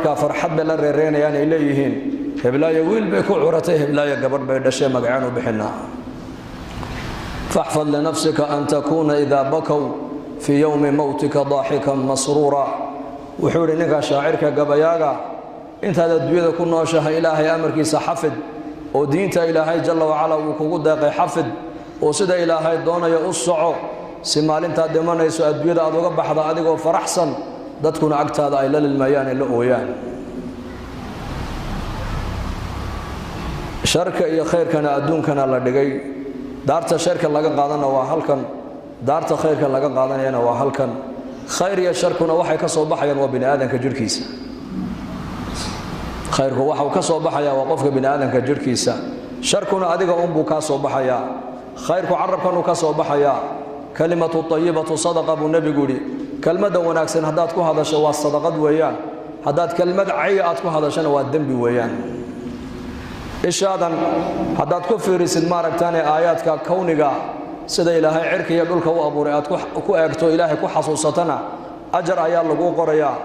Markaa farxad bay la reereynayaan, ay leeyihiin heblaayo wiil bay ku curatay, heblaayo gabadh bay dhashay, magacaan u bixinaa. Faxfad linafsika an takuuna idaa bakow fii yowmi mowtika daaxikan masruura. Wuxuu yidhi ninka shaacirka gabayaaga, intaad adduunyada ku nooshahay Ilaahay amarkiisa xafid, oo diinta Ilaahay jalla wacala uu kugu deeqay xafid, oo sida Ilaahay doonaya u soco, si maalintaad dhimanayso adduunyada aad uga baxda adigoo faraxsan, dadkuna agtaada ay la lilmayaan ee la ooyaan. Sharka iyo khayrkana adduunkana la dhigay. Daarta sharka laga qaadana waa halkan, daarta khayrka laga qaadanayana waa halkan. Khayr iyo sharkuna waxay ka soo baxayaan waa bini aadanka jidhkiisa. Khayrku waxau ka soo baxayaa waa qofka bini aadanka jidhkiisa, sharkuna adiga unbuu kaa soo baxayaa. Khayrku carabkanuu ka soo baxayaa. Kalimatu ayibatu sadaqa buu nebigu yidhi. Kelmadda wanaagsan haddaad ku hadasho waa sadaqad weeyaan, haddaad kelmad cay aad ku hadashona waa dembi weeyaan. Ishaadan haddaad ku fiirisid maaragtaane aayaadka kowniga, sida Ilaahay cirka iyo dhulka u abuuray aad ku eegto, Ilaahay ku xasuusatana, ajar ayaa laguu qorayaa.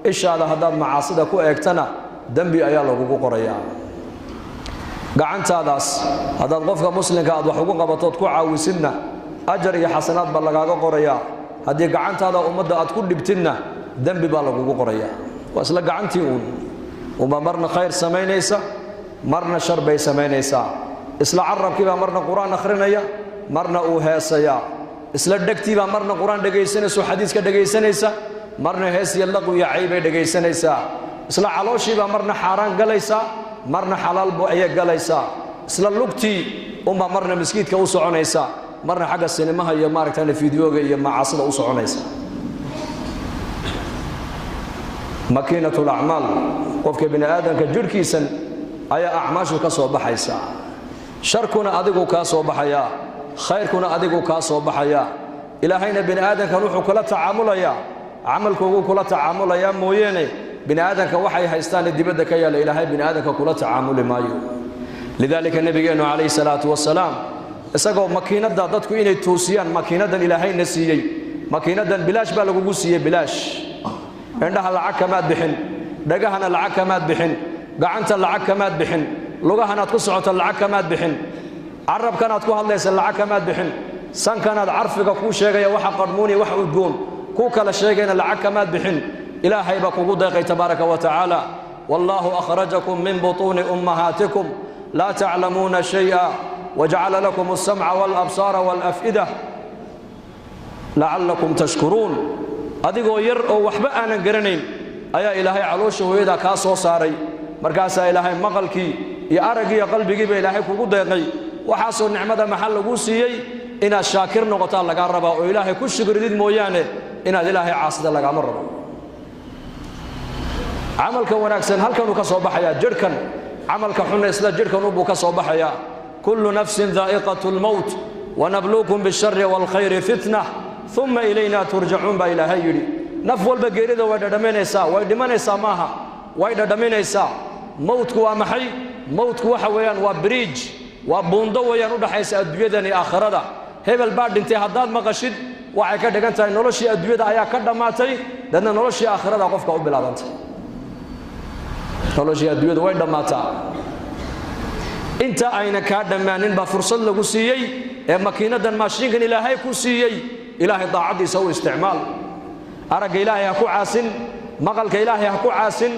Ishaada haddaad macaasida ku eegtana, dembi ayaa lagugu qorayaa. Gacantaadaas haddaad qofka muslimka aad wax ugu qabatood ku caawisidna, ajar iyo xasanaad baa lagaaga qorayaa. Haddii gacantaada ummadda aad ku dhibtidna, dembi baa lagugu qorayaa. Waa isla gacantii uun unbaa marna khayr samaynaysa, marna shar bay samaynaysaa. Isla carabkiibaa marna qur-aan akhrinaya, marna uu heesayaa. Isla dhegtiibaa marna qur-aan dhegaysanaysa oo xadiiska dhegaysanaysa, marna hees iyo laqwi iyo cay bay dhegaysanaysaa. Isla calooshiibaa marna xaaraan galaysaa, marna xalaal ayay galaysaa. Isla lugtii unbaa marna miskiidka u soconaysa, marna xagga sinimaha iyo maaragtaan fideoga iyo macaasida u soconaysa. Makiinat lacmaal, qofka bini aadamka jidhkiisan ayaa acmaashu ka soo baxaysaa. Sharkuna adigu kaa soo baxayaa, khayrkuna adigu kaa soo baxayaa. Ilaahayna bini aadamkan wuxuu kula tacaamulayaa camalkooguu kula tacaamulayaa mooyeene, bini aadamka waxay haystaane dibadda ka yaalla Ilaahay bini aadamka kula tacaamuli maayo. Lidaalika nebigeennu calayhi salaatu wasalaam, isagoo makiinadda dadku inay toosiyaan, makiinaddan Ilaahayna siiyey, makiinaddan bilaash baa lagugu siiyey, bilaash. Indhaha lacag kamaad bixin, dhagahana lacag kamaad bixin, gacanta lacag kamaad bixin, lugahanaad ku socoto lacag kamaad bixin, carabkanaad ku hadlaysa lacag kamaad bixin, sankanaad carfiga kuu sheegaya waxa qarmuun iyo wax udgoon kuu kala sheegayna lacag kamaad bixin. Ilaahay baa kugu deeqay tabaaraka wa tacaala. Wallaahu akhrajakum min butuuni ummahaatikum laa taclamuuna shay'a wajacala lakum alsamca waalabsaara waalaf'ida lacallakum tashkuruun. Adigoo yar oo waxba aanan garanayn ayaa Ilaahay caloosha hooyadaa kaa soo saaray. Markaasaa Ilaahay maqalkii iyo araggii iyo qalbigiiba Ilaahay kugu deeqay. Waxaasoo nicmada maxaa laguu siiyey? Inaad shaakir noqotaa lagaa rabaa oo Ilaahay ku shukridid mooyaane, inaad Ilaahay caasida lagaama rabo. Camalka wanaagsan halkanuu ka soo baxayaa jidhkan, camalka xunna isla jidhkanubuu ka soo baxayaa. Kullu nafsin daa'iqatu lmowt wanabluukum bishari waalkhayri fitna uma ilayna turjacuun baa Ilaahay yidhi. Naf walba geerida way dhadhaminaysaa, way dhimanaysaa maaha, way dhadhaminaysaa. Mowtku waa maxay? Mowtku waxa weeyaan waa bridge, waa buundo weeyaan u dhaxaysa adduunyadan iyo aakhirada. Hebel baa dhintay haddaad maqashid, waxay ka dhigan tahay noloshii adduunyada ayaa ka dhammaatay, dadna noloshii aakhirada qofka u bilaabantay. Noloshii adduunyadu way dhammaataa. Inta ayna kaa dhammaanin baa fursad lagu siiyey ee makiinadan maashiinkan Ilaahay ku siiyey, Ilaahay daacaddiisa u isticmaal. Aragga Ilaahay ha ku caasin, maqalka Ilaahay ha ku caasin,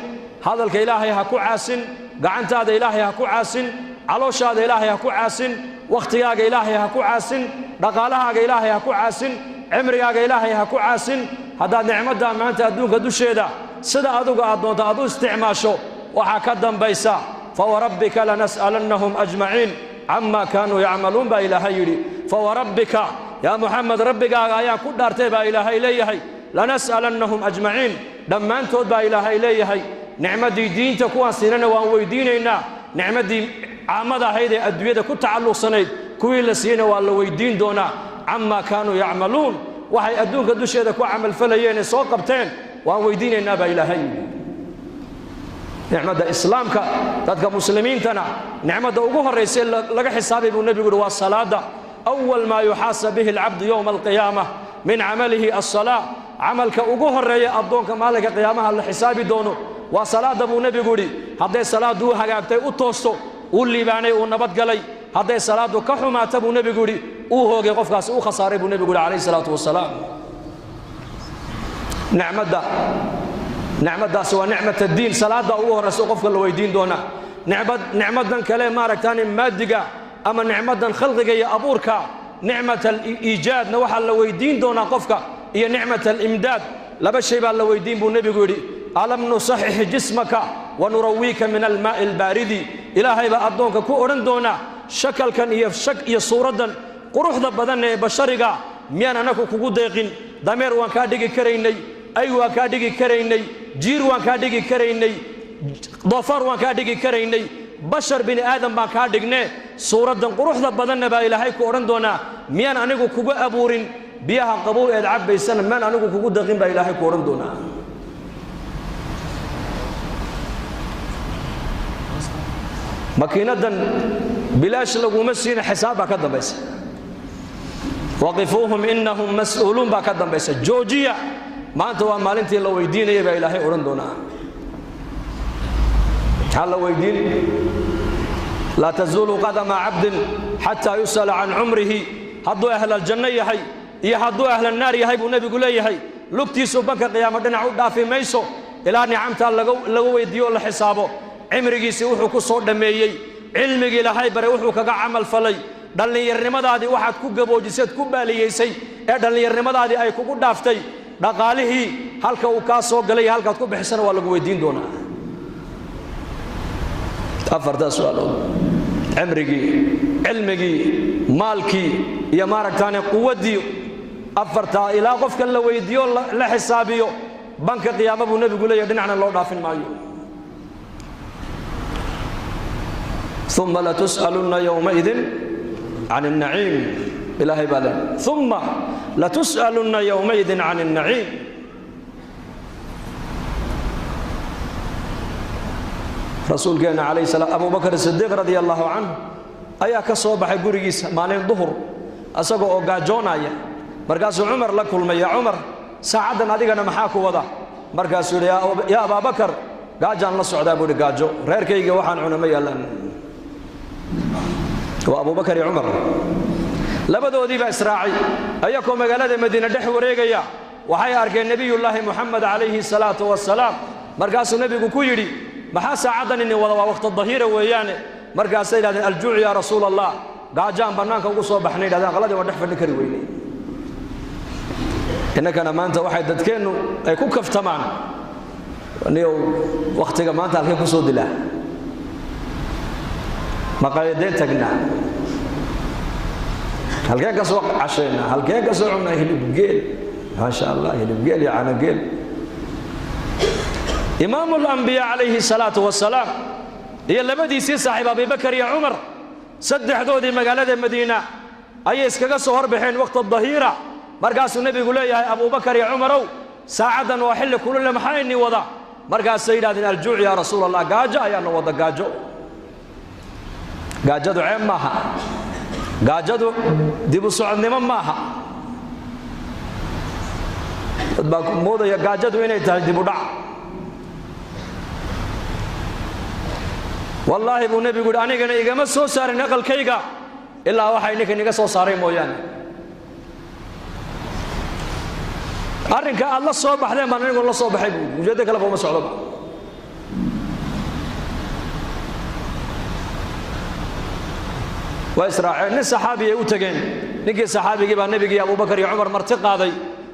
hadalka Ilaahay ha ku caasin, gacantaada Ilaahay ha ku caasin, calooshaada Ilaahay ha ku caasin, wakhtigaaga Ilaahay ha ku caasin, dhaqaalahaaga Ilaahay ha ku caasin, cimrigaaga Ilaahay ha ku caasin. Haddaad nicmaddaa maanta adduunka dusheeda sida adigu aad doonto aad u isticmaasho, waxaa ka dambaysa fawarabbika lanas'alannahum ajmaciin cama kaanuu yacmaluun baa Ilaahay yidhi. Fawarabbika yaa Muxamed, rabbigaaga ayaan ku dhaartay baa Ilaahay leeyahay, lanas'alannahum ajmaciin, dhammaantood baa Ilaahay leeyahay. Nicmaddii diinta kuwaan siinana waan weydiinaynaa, nicmaddii caamada ahayd ee adduunyada ku tacalluqsanayd kuwii la siiyeyna waa la weydiin doonaa. Camaa kaanuu yacmaluun, waxay adduunka dusheeda ku camalfalayeen ee soo qabteen waan weydiinaynaa baa Ilaahay yidhi. Nicmadda islaamka dadka muslimiintana nicmadda ugu horraysa laga xisaabay buu nebigu yidhi waa salaadda. Awal maa yuxaasab bihi alcabdu yowma alqiyaama min camalihi alsalaa. Camalka ugu horreeya addoonka maalinka qiyaamaha la xisaabi doono Waa salaadda buu nebigu yidhi. Hadday salaaddu u hagaagtay, u toosto, uu liibaanay, uu nabadgalay. Hadday salaaddu ka xumaata buu nebigu yidhi, uu hoogay qofkaasi, u khasaaray buu nebigu yidhi calayhi salaatu wasalaam. Nicmadda, nicmaddaasi waa nicmat addiin. Salaadda ugu horraysa qofka la weydiin doonaa. Nicmad, nicmadan kale maaragtaani maadiga ama nicmadan khalqiga iyo abuurka, nicmat aliijaadna waxaa la weydiin doonaa qofka, iyo nicmat alimdaad. Laba shay baa la weydiin buu nebigu yidhi. Alam nusaxix jismaka wa nurawiika min almaa'i albaaridi. Ilaahay baa addoonka ku odhan doonaa, shakalkan iyo shak iyo suuraddan quruxda badan ee bashariga miyaan anaku kugu deeqin? Dameer waan kaa dhigi karaynay, ay waan kaa dhigi karaynay, jiir waan kaa dhigi karaynay, doofaar waan kaa dhigi karaynay, bashar bini aadam baan kaa dhigne, suuraddan quruxda badanna baa ilaahay ku odhan doonaa, miyaan anigu kugu abuurin? Biyaha qabow eed cabbaysana miyaan anigu kugu deeqin baa ilaahay ku odhan doonaa. Makiinadan bilaash laguma siina, xisaab baa ka dambaysa. Waqifuuhum innahum mas'uuluun baa ka dambaysa. Joojiya, maanta waa maalintii la weydiinaya baa ilaahay odhan doonaa. Maxaa la weydiin? Laa tazuulu qadama cabdin xataa yus'ala can cumrihi. Hadduu ahlaljanno yahay iyo hadduu ahlannaar yahay buu nebigu leeyahay, lugtiisu banka qiyaamo dhinac u dhaafi mayso ilaa nicamtaa laga weydiiyo o la xisaabo. Cimrigiisii wuxuu ku soo dhammeeyey, cilmigii ilaahay baray wuxuu kaga camal falay, dhallinyarnimadaadii waxaad ku gaboojiseed ku baaliyaysay ee dhallinyarnimadaadii ay kugu dhaaftay, dhaqaalihii halka uu kaa soo galay iyo halkaad ku bixisana waa lagu weydiin doonaa. Afartaa su'aalood: cimrigii, cilmigii, maalkii iyo maaragtaane quwaddii. Afartaa ilaa qofka la weydiiyo, la xisaabiyo, banka qiyaamo buu nebigu leeyahy dhinacna loo dhaafin maayo. Uma latus'alunna yowmaidin can الnaciim. Ilaahay baa le, uma latus'alunna yowmaidin can الnaciim. Rasuulkeenna calayh salaam, Abu Bakr Sidiiq radia allahu canhu ayaa ka soo baxay gurigiisa maalin duhur isagoo oo gaajoonaya. Markaasuu Cumar la kulmay. Ya Cumar, saacaddan adigana maxaa ku wada? Markaasuu yidhi, yaa Abaabakar, gaajaan la socdaa buu yidhi, gaajo, reerkayga waxaan cuna ma yaallaan. Waa Abubakar iyo Cumar, labadoodii baa israacay. Ayakoo magaalada Madiine dhex wareegaya waxay arkeen Nebiyullaahi Moxamed calayhi salaatu wasalaam. Markaasuu nebigu ku yidhi, maxaa saacaddan idin wada? Waa waqti dahiira weeyaane. Markaasay yidhahdeen, aljuuc yaa rasuul Allah, gaajaan bannaanka ugu soo baxnay. Yidhahdeen, aqladii waan dhex fadhin kari weynay. Innakana maanta waxay dadkeennu ay ku kaftamaan, niyow wakhtiga maanta halkee ku soo dilaa? Maqaayadeen tagnaa? Halkeen ka soo cashaynaa? Halkeen ka soo cunaa? Hilibgeel, maasha Allah, hilibgeel iyo canageel. Imaamu alambiyaa calayhi salaatu wasalaam iyo labadiisii saaxiib Abibakar iyo Cumar, saddexdoodii magaalada Madiina ayay iskaga soo horbaxeen waqti dahiira. Markaasuu nebigu leeyahay, Abubakar iyo Cumarow, saacaddan waa xilli kulule, maxaa ini wada? Markaasay yidhahdeen, aljuuc yaa rasuul Allah, gaajo ayaana wada. Gaajo, gaajadu ceeb maaha, gaajadu dibu socodnimo maaha. Dad baa moodaya gaajadu inay tahay dibu dhac. Wallaahi buu nebigu yidhi, anigana igama soo saarin aqalkayga ilaa waxay ninkan iga soo saaray mooyaane. Arrinka aad la soo baxdeen baan aniguna la soo baxay buu, ujeeddo kaleba uma socdoba. Waa israaceen, nin saxaabiyay u tegeen. Ninkii saxaabigii baa nebigii Abubakar iyo Cumar marti qaaday.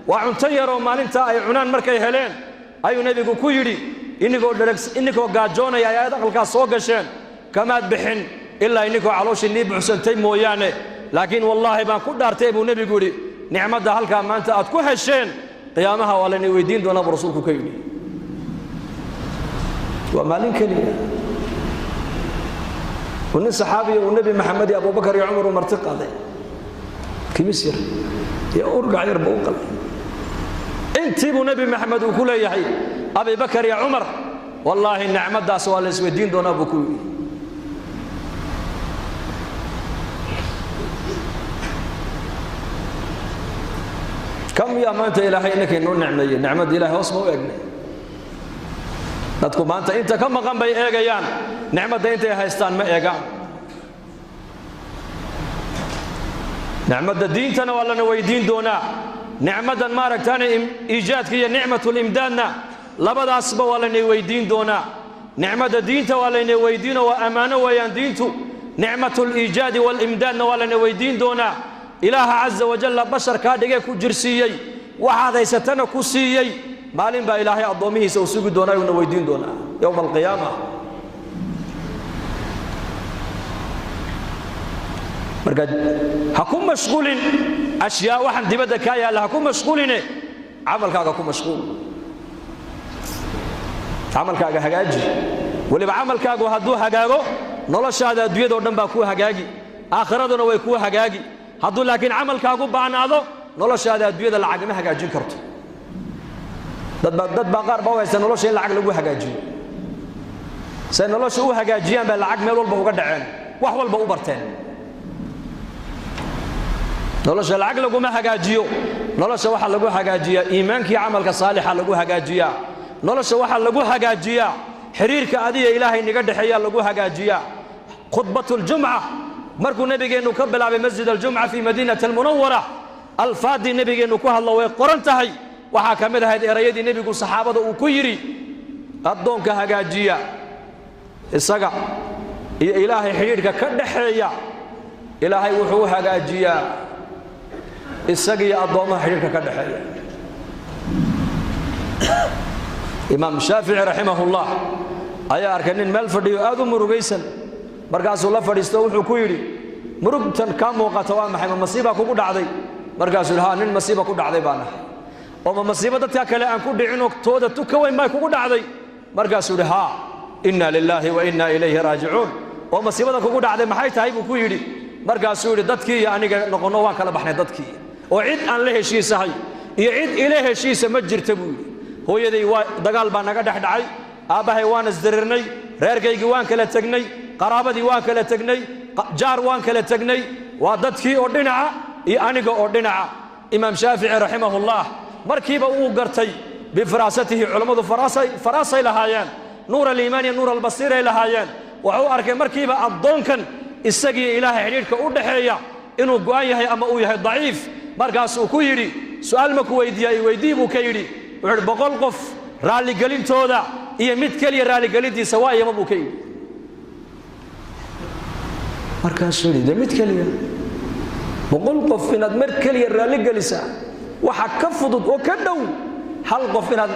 Waa cunto yaroo maalintaa ay cunaan markay heleen ayuu nebigu ku yidhi, inigoo dhereg, ininkoo gaajoonaya ayaad aqalkaas soo gasheen, kamaad bixin ilaa ininkoo calooshii nii buxsantay mooyaane. Laakiin wallaahi baan ku dhaartay buu nebigu yidhi, nicmadda halkaa maanta aad ku hesheen qiyaamaha waa laynay weydiin doonaa buu rasuulku ka yidhi. Waa maalin keliya uu nin saxaabiya uu Nebi Maxamed iyo Abubakar iyo Cumar uu marti qaaday, kimis yar iyo urgac yarba u qalay. Intii buu Nebi Maxamed uu ku leeyahay Abibakar iyo Cumar, wallaahi nicmaddaas waa la isweydiin doonaa buu ku yidhi. Kam yaa maanta ilaahay inankay noo nicmeeyey? Nicmadda ilahay hoos ma u egnay? Dadku maanta inta ka maqan bay eegayaan, nicmadda intay haystaan ma eegaan. Nicmadda diintana waa lana weydiin doonaa, nicmaddan maaragtaane iijaadka iyo nicmatulimdaadna labadaasba waa lanay weydiin doonaa. Nicmadda diinta waa laynay weydiinoo waa ammaano weeyaan diintu. Nicmatuliijaadi waalimdaadna waa lana weydiin doonaa. Ilaaha caza wajalla bashar kaa dhigee ku jirsiiyey, waxaad haysatana ku siiyey, maalin baa Ilaahay addoommihiisa uu sugi doonaa, uuna weydiin doonaa yowma alqiyaama. Marka ha ku mashquulin ashyaa waxaan dibadda kaa yaalla, ha ku mashquuline, camalkaaga ku mashquul, camalkaaga hagaaji. Weliba camalkaagu hadduu hagaago, noloshaada adduunyadao dhan baa kuu hagaagi, aakhiraduna way kuu hagaagi. Hadduu laakiin camalkaagu baanaado, noloshaada adduunyada lacagma hagaajin karto. Dad baa qaar baa u haysta nolosha in lacag lagu hagaajiyo. Say nolosha u hagaajiyaan bay lacag meel walba uga dhaceen, wax walba u barteen. Nolosha lacag laguma hagaajiyo. Nolosha waxaa lagu hagaajiyaa iimaankii camalka saalixa lagu hagaajiyaa. Nolosha waxaa lagu hagaajiyaa xiriirka adiga Ilaahay niga dhexeeyaa lagu hagaajiyaa. Khudbatuljumca markuu nabigeennu ka bilaabay masjid aljumca fii madiinati almunawara, alfaaddii nebigeennu ku hadlo way qoran tahay. Waxaa ka mid ahayd erayadii nebigu saxaabada uu ku yidhi: addoonka hagaajiya isaga iyo Ilaahay xidhiidhka ka dhaxeeya, Ilaahay wuxuu u hagaajiyaa isaga iyo addoommaha xidhiidhka ka dhexeeya. Imaam Shaafici raximahullah ayaa arkay nin meel fadhiyo aad u murugaysan. Markaasuu la fadhiisto, wuxuu ku yidhi: murugtan kaa muuqata waa maxay? Ma masiibaa kugu dhacday? Markaasuu yidhi: haa, nin masiiba ku dhacday baan ahay. Oo ma masiibo dadka kale aan ku dhicinoo tooda tu ka weyn baa kugu dhacday? Markaasuu yidhi: haa, inna lilaahi wa inna ilayhi raajicuun. Oo masiibada kugu dhacday maxay tahay, buu ku yidhi. Markaasuu yidhi: dadkii iyo aniga noqonno waan kala baxnay dadkii, oo cid aan la heshiisahay iyo cid ila heshiisa ma jirta, buu yidhi. Hooyaday waa dagaal baa naga dhex dhacay, aabbahay waan isdirirnay, reerkaygii waan kala tegnay, qaraabadii waan kala tegnay, jaar waan kala tegnay, waa dadkii oo dhinaca iyo aniga oo dhinaca. Imaam Shaafici raximahullah markiiba wuu gartay bifiraasatihi. Culammadu faraasay lahaayeen, nuur aliimaan iyo nuur albasiiray lahaayeen. Wuxuu arkay markiiba addoonkan isagiiyo Ilaahay xidhiidhka u dhaxeeya inuu go'an yahay ama uu yahay daciif. Markaasuu ku yidhi: su'aal ma ku weydiiyaa? I weydii, buu ka yidhi. Wuxuu yidhi: 100 qof raalligelintooda iyo mid keliya raalligelintiisa waa iyama, buu ka yidhi. Markaasuu yidhi: dee mid keliya, 100 qof inaad mar keliya raalligelisaa waxa ka fudud oo ka dhow hal qof inaad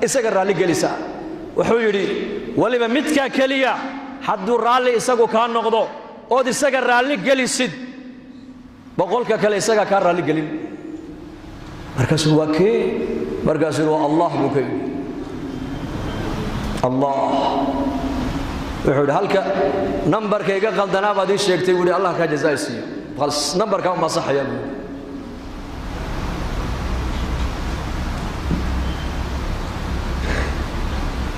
isaga raalligelisaa. Wuxuu yidhi: weliba midkaa keliya hadduu raalli isagu kaa noqdo ood isaga raalli gelisid, 100-ka kale isagaa kaa raalli gelin. Markaasuu: waa kee? Markaasuu yidhi: waa Allah, buu ka yidhi. Allah. Wuxuu yidhi: halka nambarka iga qaldanaa baad ii sheegtay, buu yidhi, Allah kaa jazaa siiyo, bal nambarkaa uma saxayaa, buu yidhi.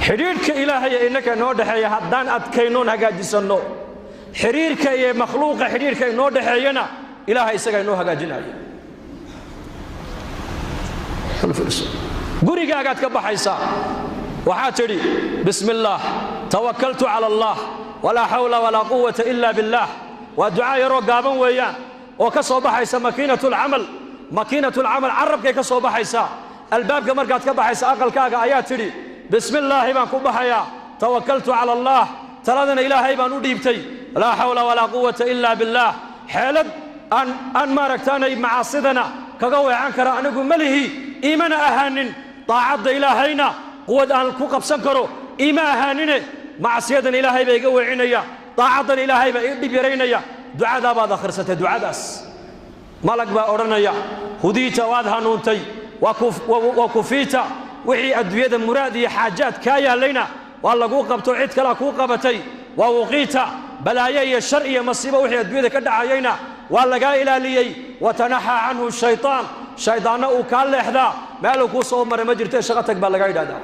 Xidhiidhka Ilaahay ee innaka inoo dhexeeya haddaan adkaynoon hagaajisanno, xidhiirka iyo makhluuqa xidhiidhka inoo dhexeeyana Ilaahay isagaa inoo hagaajinaya. Gurigaagaad ka baxaysaa, waxaad tidhi: bismi illaah, tawakaltu cala Allah, walaa xawla walaa quwata ila billaah. Waa ducaa yaroo gaaban weeyaan oo ka soo baxaysa makiinatulcamal. Makiinatulcamal carabkay ka soo baxaysaa. Albaabka markaad ka baxaysa aqalkaaga ayaa tidhi: bismi illaahi baan ku baxayaa, tawakaltu cala Allah, taladana Ilaahay baan u dhiibtay, laa xawla walaa quwata ila billaah. Xeelad aan maaragtaanay macaasidana kaga weecan kara anigu ma lihi, iimana ahaanin, daacadda Ilaahayna quwad aan ku qabsan karo iima ahaanine, macsiyadan Ilaahay baa iga weecinaya, daacaddan Ilaahay baa ii dhib yaraynaya. Ducadaa baad akhrisatay, ducadaas malag baa odhanaya: hudiita, waad hanuuntay, waa kufiita, wixii adduunyada muraad iyo xaajaad kaa yaallayna waa laguu qabto, cid kalaa kuu qabatay, waa wuqiita, balaayo iyo shar iyo masiibo wixii adduunyada ka dhacayayna waa lagaa ilaaliyey, watanaxaa canhu shaytaan, shaydaanna uu kaa leexdaa, meeluu kuu soo maray ma jirto, shaqo tag baa lagaa yidhahdaa.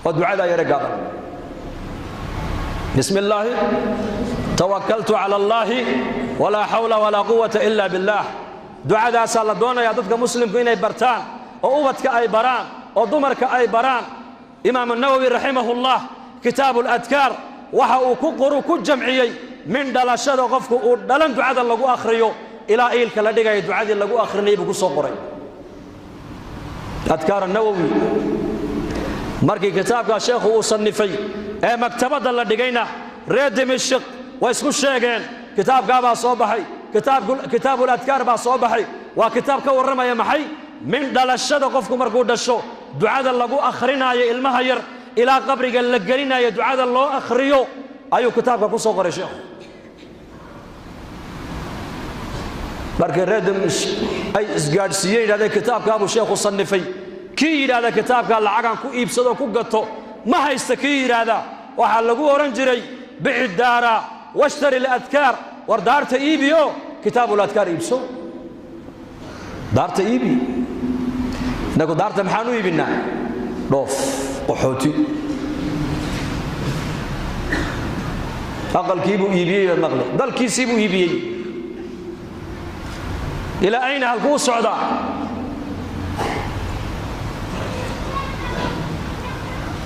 Waa ducadaa yare gaaban: bismi illaahi, tawakaltu cala allaahi, walaa xawla walaa quwata ila billaah. Ducadaasaa la doonayaa dadka muslimku inay bartaan, oo ubadka ay baraan, oo dumarka ay baraan. Imaam Nawowi raximahullah kitaabu aladkaar waxa uu ku qoru ku jamciyey min dhalashada qofku uu dhalan ducada lagu akhriyo ilaa iilka la dhigayo ducadii lagu akhrinayay buu ku soo qoray Adkaar Nawowi. Markii kitaabkaa sheekhu uu sannifay ee maktabadda la dhigayna, reer Dimashq way isku sheegeen, kitaabkaa baa soo baxay, kitaabul adkaar baa soo baxay. Waa kitaab ka warramaya maxay? Min dhalashada qofku markuu dhasho ducada lagu akhrinaayo ilmaha yar ilaa qabriga la gelinayo ducada loo akhriyo ayuu kitaabka ku soo qoray sheekhu. Markii reer Dimashq ay isgaadhsiiyeen, yidhahdeen kitaabkaabuu sheekhu sannifay, kii yidhaahda kitaabkaa lacagaan ku iibsado ku gato ma haysta, kii yidhaahda waxaa lagu odhan jiray bici daara washtari aladkaar. War daarta iibiyo kitaabul adkaar iibso, daarta iibi. Innagu daarta maxaan u iibinnaa? Dhoof, qaxooti. Aqalkiibuu iibiyey baad maqli, dalkiisii buu iibiyey. Ilaa ayna, halkuu socdaa?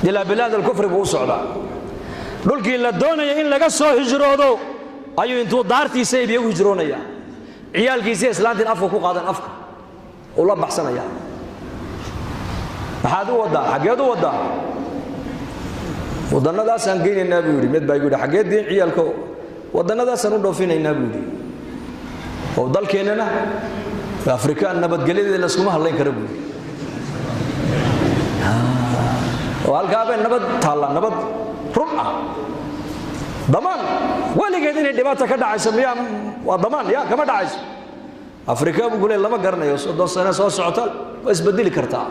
Ilaa bilaad alkufri buu u socdaa. Dhulkii la doonaya in laga soo hijroodo ayuu intuu daartiisa iibiye u hijroonayaa. Ciyaalkiisiiya islaantiin afka ku qaadan, afka uu la baxsanaya. Maxaad u waddaa? Xaggeed u waddaa? Waddannadaasaan geynaynaa buu yidhi. Mid baa igu yidhi xaggeed geen ciyaalko? Waddannadaasaan u dhoofinaynaa buu yidhi, oo dalkeennana Afrika nabadgelyadeeda layskuma hadlayn kara buu yidhi, oo halkaabay nabad taallaa, nabad run ah, damaan weligeed inay dhibaata ka dhacayso miyaa? Waa damaan ya kama dhacayso Afrika buu ku leey. Lama garanayo, 30 sano soo socota waa isbedeli kartaa.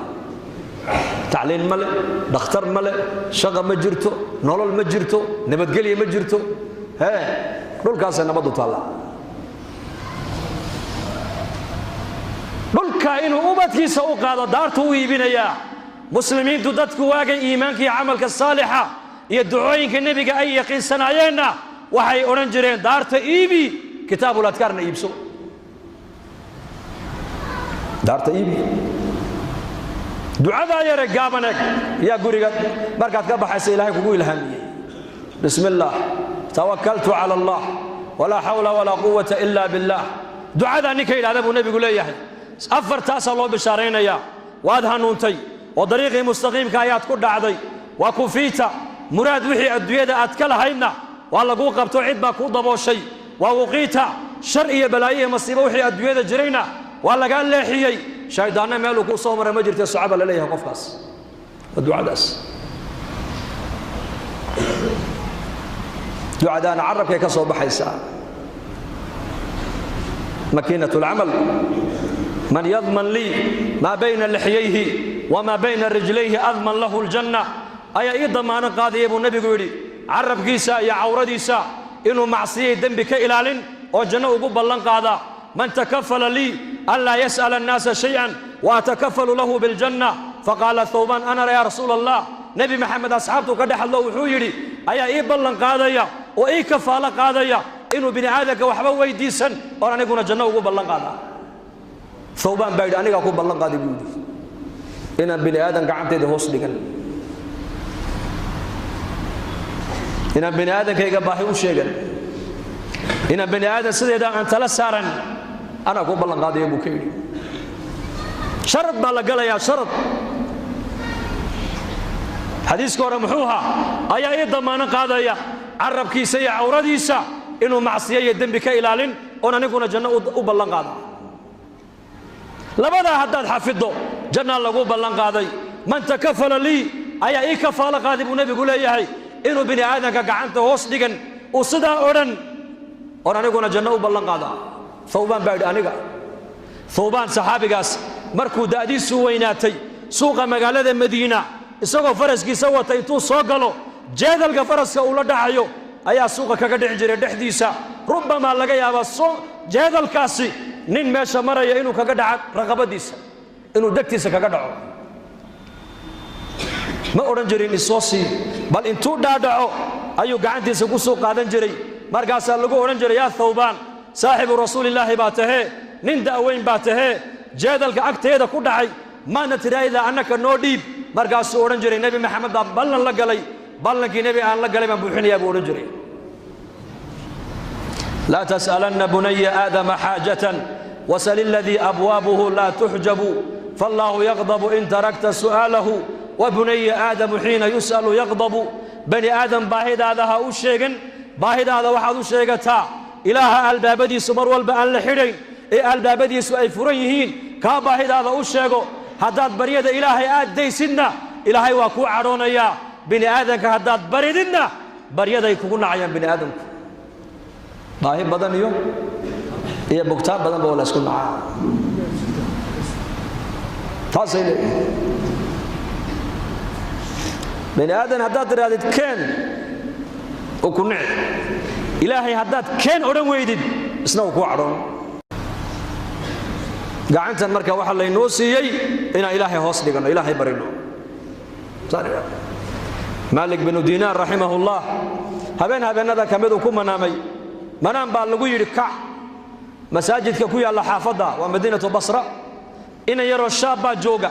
Tacliin ma le, dhakhtar ma le, shaqa ma jirto, nolol ma jirto, nabadgelya ma jirto. Hee, dhulkaasay nabaddu taallaa. Dhulka inuu ubadkiisa u qaado daartu u iibinayaa. Muslimiintu dadku waagay iimaanka iyo camalka saalixa iyo ducooyinka nebiga ay yaqiinsanaayeenna waxay odhan jireen daarta iibi, kitaabul adkaarna iibso. Daarta iibi, ducadaa yare gaaban eg yaa guriga markaad ka baxaysa Ilaahay kugu ilhaamiyey: bismi illaah, tawakaltu cala Allah, walaa xawla walaa quwata ila billah. Ducadaa ninka yidhahda buu nebigu leeyahay, afartaasaa loo bishaaraynayaa: waad hanuuntay oo dariiqii mustaqiimka ayaad ku dhacday, waa kufiita muraad wixii adduunyada aad ka lahaydna waa laguu qabto, cid baa kuu dabooshay, waa wuqiita shar iyo balaayo iyo masiibo wixii adduunyada jirayna waa lagaa leexiyey, shayddaanna meeluu kuu soo mara ma jirta, soco baa la leeyahay qofkaas. Waa ducadaas. Ducadaana carabkay ka soo baxaysaa, makiinat alcamal. Man yadman lii maa bayna lixyayhi wamaa bayna rijlayhi adman lahu aljanna. Ayaa ii damaano qaadaya buu nebigu yidhi carabkiisa iyo cawradiisa inuu macsiyay dembi ka ilaalin oo janno ugu ballan qaadaa. Man takafala lii an laa yas'ala annaasa shay-an wa atakafalu lahu biljanna. Faqaala Thawbaan: ana yaa rasuula Allah. Nebi Maxamed asxaabtuu ka dhex hadlo wuxuu yidhi: ayaa ii ballan qaadaya oo ii kafaalo qaadaya inuu bini aadamka waxba weydiisan oon aniguna janno ugu ballan qaadaa? Thawbaan baa yidhi: anigaa ku ballan qaaday buu yidhi inaan bini aadan gacantayda hoos dhigan, inaan bini aadankayga baahi u sheegan, inaan bini aadan sideeda aan tala saaran, anaa ku ballan qaadaya buu ka yidhi. Sharad baa la galayaa, sharad. Xadiiska hore muxuu ahaa? Ayaa ii damaano qaadaya carabkiisa iyo cawradiisa inuu macsiyo iyo dembi ka ilaalin oon aniguna janno u ballan qaada? Labadaa haddaad xafiddo jannaa lagu ballan qaaday. Man takafala lii, ayaa ii kafaalo qaaday buu nebigu leeyahay inuu bini aadanka gacanta hoos dhigan uu sidaa odhan oon aniguna janno u ballan qaadaa? Thawbaan baa yidhi: aniga. Thawbaan saxaabigaas markuu da'diisu weynaatay, suuqa magaalada Madiina isagoo faraskiisa wata intuu soo galo jeedalka faraska uu la dhacayo ayaa suuqa kaga dhici jiray dhexdiisa. Rubbamaa laga yaabaa jeedalkaasi nin meesha maraya inuu kaga dhaca raqabadiisa, inuu degtiisa kaga dhaco. Ma odhan jirin isoo sii, bal intuu dhaadhaco ayuu gacantiisa ku soo qaadan jiray. Markaasaa lagu odhan jiray: yaa Thawbaan, saaxibu rasuulillaahi baa tahee, nin da'weyn baa tahee, jeedalka agteeda ku dhacay maadna tidhaahdaa annaka noo dhiib? Markaasuu odhan jiray Nebi Maxamed baan ballan la galay, ballankii nebi aan la galay baan buuxinayaa buu odhan jiray. Laa tas'alanna bunaya aadama xaajatan wasal aladii abwaabuhu laa tuxjabu faallaahu yaqdabu in tarakta su'aalahu wa bunaya aadamu xiina yus'alu yaqdabu. Bani aadam baahidaada ha u sheegan, baahidaada waxaad u sheegataa Ilaaha albaabadiisu mar walba aan la xidhayn ee albaabadiisu ay furan yihiin, kaa baahidaada u sheego. Haddaad baryada Ilaahay aad daysidna Ilaahay waa kuu cadhoonayaa. Bini aadanka haddaad barididna baryaday kugu nacayaan bini aadamku. Baahi badan iyo bogtaan badanba waa la isku nacaa. Taasay leeyihin. Bini aadan haddaad tidhahdid keen uu ku nici, Ilaahay haddaad keen odhan weydid isna uu kuu cadhoon. Gacantan marka waxaa laynoo siiyey inaan Ilaahay hoos dhiganno, Ilaahay barino. Maalik binu Diinaar raximahullah habeen habeenada ka mid uu ku manaamay. Manaam baa lagu yidhi kac, masaajidka ku yaalla xaafadda waa madiinatu Basra, inan yaroo shaab baa jooga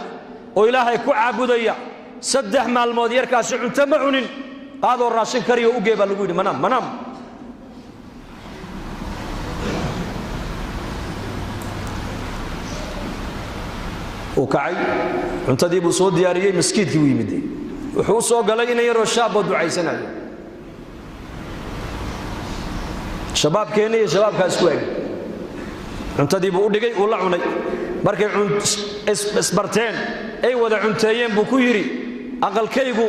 oo Ilaahay ku caabudaya. 3 maalmood yarkaasi cunto ma cunin, qaadoo raashin kariyo u gee baa lagu yidhi. Manaam manaam. Uu kacay, cuntadii buu soo diyaariyey, maskiidkii buu yimid. Wuxuu u soo galay inan yaroo shaab oo ducaysanayo. Shabaabkeenna iyo shabaabkaa isku eg. Cuntadii buu u dhigay, uu la cunay. Markay isbarteen ay wada cunteeyeen buu ku yidhi aqalkaygu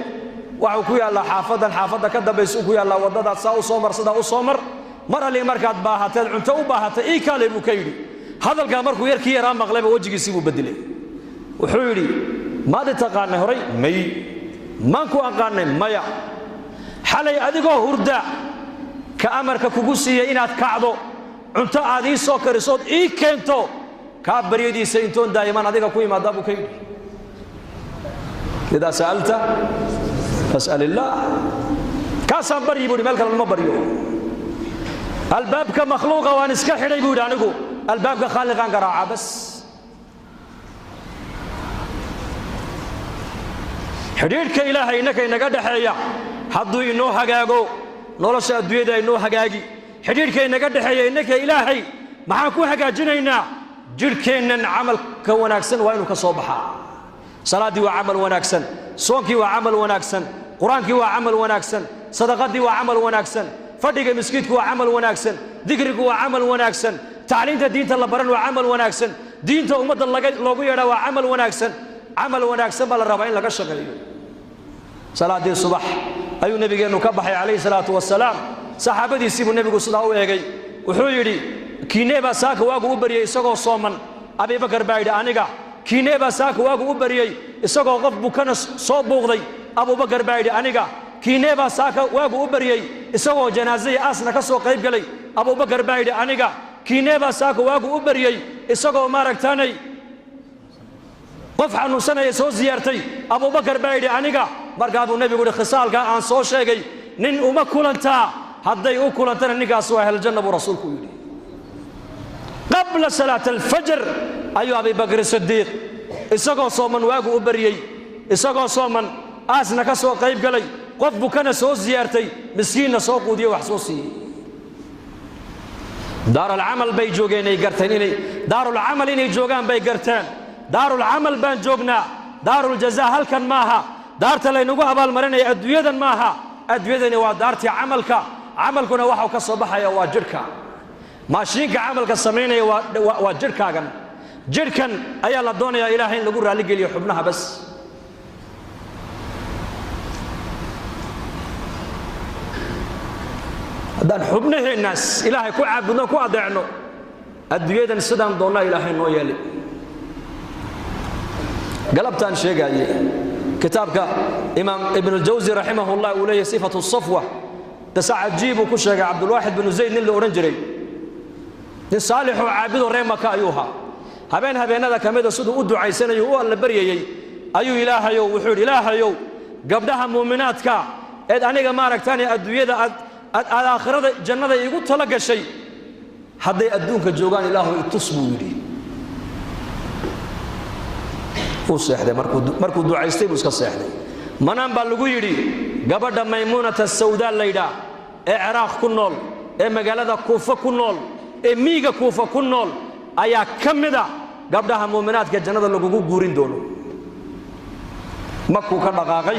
waxuu ku yaallaa xaafaddan, xaafadda ka dambaysa ku yaallaa waddadaad saa u soo mar, sidaa u soo mar, mar allii markaad baahateed cunto u baahatay ii kaalay buu ka yidhi. Hadalkaa markuu yarkii yaraa maqlayba wejigiisii buu beddelay. Wuxuu yidhi maad i taqaanay horay? May. Maan ku aqaanay? Maya. Xalay adigoo hurda ka amarka kugu siiyey inaad kacdo, cunto aad ii soo karisood ii keento, kaa baryadiisa intoon daa'iman adiga ku imaadaa buu ka yidhi. Idaa sa'alta fas'al illaah. Kaasaan baryi buu yidhi, meel kale lama baryo. Albaabka makhluuqa waan iska xidhay buu yidhi, anigu albaabka khaaliqaan garaacaa bas. Xidhiidhka Ilaahay innaka inaga dhexeeya hadduu inoo hagaago, nolosha adduunyada inoo hagaagi. Xidhiidhka inaga dhexeeya innaka Ilaahay maxaan ku hagaajinaynaa? Jidhkeennan camalka wanaagsan waa inuu ka soo baxaa. Salaaddii waa camal wanaagsan, soonkii waa camal wanaagsan, qur-aankii waa camal wanaagsan, sadaqadii waa camal wanaagsan, fadhiga miskiidku waa camal wanaagsan, dikrigu waa camal wanaagsan, tacliinta diinta la baran waa camal wanaagsan, diinta ummadda loogu yeedhaa waa camal wanaagsan. Camal wanaagsan baa la rabaa in laga shaqeeyo. Salaaddii subax ayuu nebigeennu ka baxay calayhi salaatu wasalaam. Saxaabadiisii buu nebigu sidaa u eegay, wuxuu yidhi kiinee baa saaka waagu u baryey isagoo sooman? Abibakar baa yidhi aniga. Kiinee baa saaka waagu u baryey isagoo qof bukana soo buuqday? Abubakar baa yidhi aniga. Kiinee baa saaka waagu u baryey isagoo janaasaya aasna ka soo qayb galay? Abubakar baa yidhi aniga. Kiinee baa saaka waagu u baryey isagoo maaragtaanay qof xanuunsanaya soo siyaartay? Abubakar baa yidhi aniga. Markaa buu nebigu yidhi khisaalkaa aan soo sheegay nin uma kulantaa, hadday u kulantana ninkaas waa ahljanna buu rasuulku yidhi. Qabla salaat alfajr ayuu Abibakr Sidiiq isagoo sooman waagu u baryey, isagoo sooman aasna ka soo qayb galay, qof bukana soo siyaartay, miskiinna soo quudiyey, wax soo siiyey. Daarulcamal bay joogeen, ay garteen inay daarulcamal inay joogaan bay garteen. Daarulcamal baan joognaa, daaruljazaa halkan maaha, daarta laynagu abaalmarinaya adduunyadan maaha. Adduunyadani waa daartii camalka, camalkuna waxau ka soo baxaya waa jidhka. Maashiinka camalka samaynaya waa jidhkaagan. Jidhkan ayaa la doonayaa Ilaahay in lagu raalligeliyo xubnaha bas. Haddaan xubnaheennaas Ilaahay ku caabudno, ku adeecno, adduunyadan sidaan doonnaa Ilaahay noo yeelay. Galabtaan sheegaaye kitaabka Imaam Ibnuljawsi raximahullah uu leeyahay sifatu safwa, qisa cajiib uu ku sheegay. Cabdulwaaxid binu Zayd nin la odhan jiray, nin saalixoo caabidoo reer Maka ayuu ahaa. Habeen habeenada ka mida siduu u ducaysanayo u alla baryayey ayuu Ilaahayow wuxuu yidhi, Ilaahayow gabdhaha muuminaadka eed aniga maaragtaane adduunyada aad aad aakhirada jannada iigu tala gashay hadday adduunka joogaan Ilaahu itus buu yidhi. Wuu seexday, markuu ducaystay buu iska seexday. Manaan baa lagu yidhi gabadha Maymuunata Sawdaa laydhaa ee Ciraaq ku nool, ee magaalada Kuufa ku nool, ee miiga Kuufa ku nool ayaa ka mid a gabdhaha muuminaadka jannada lagugu guurin doono. Makuu ka dhaqaaqay,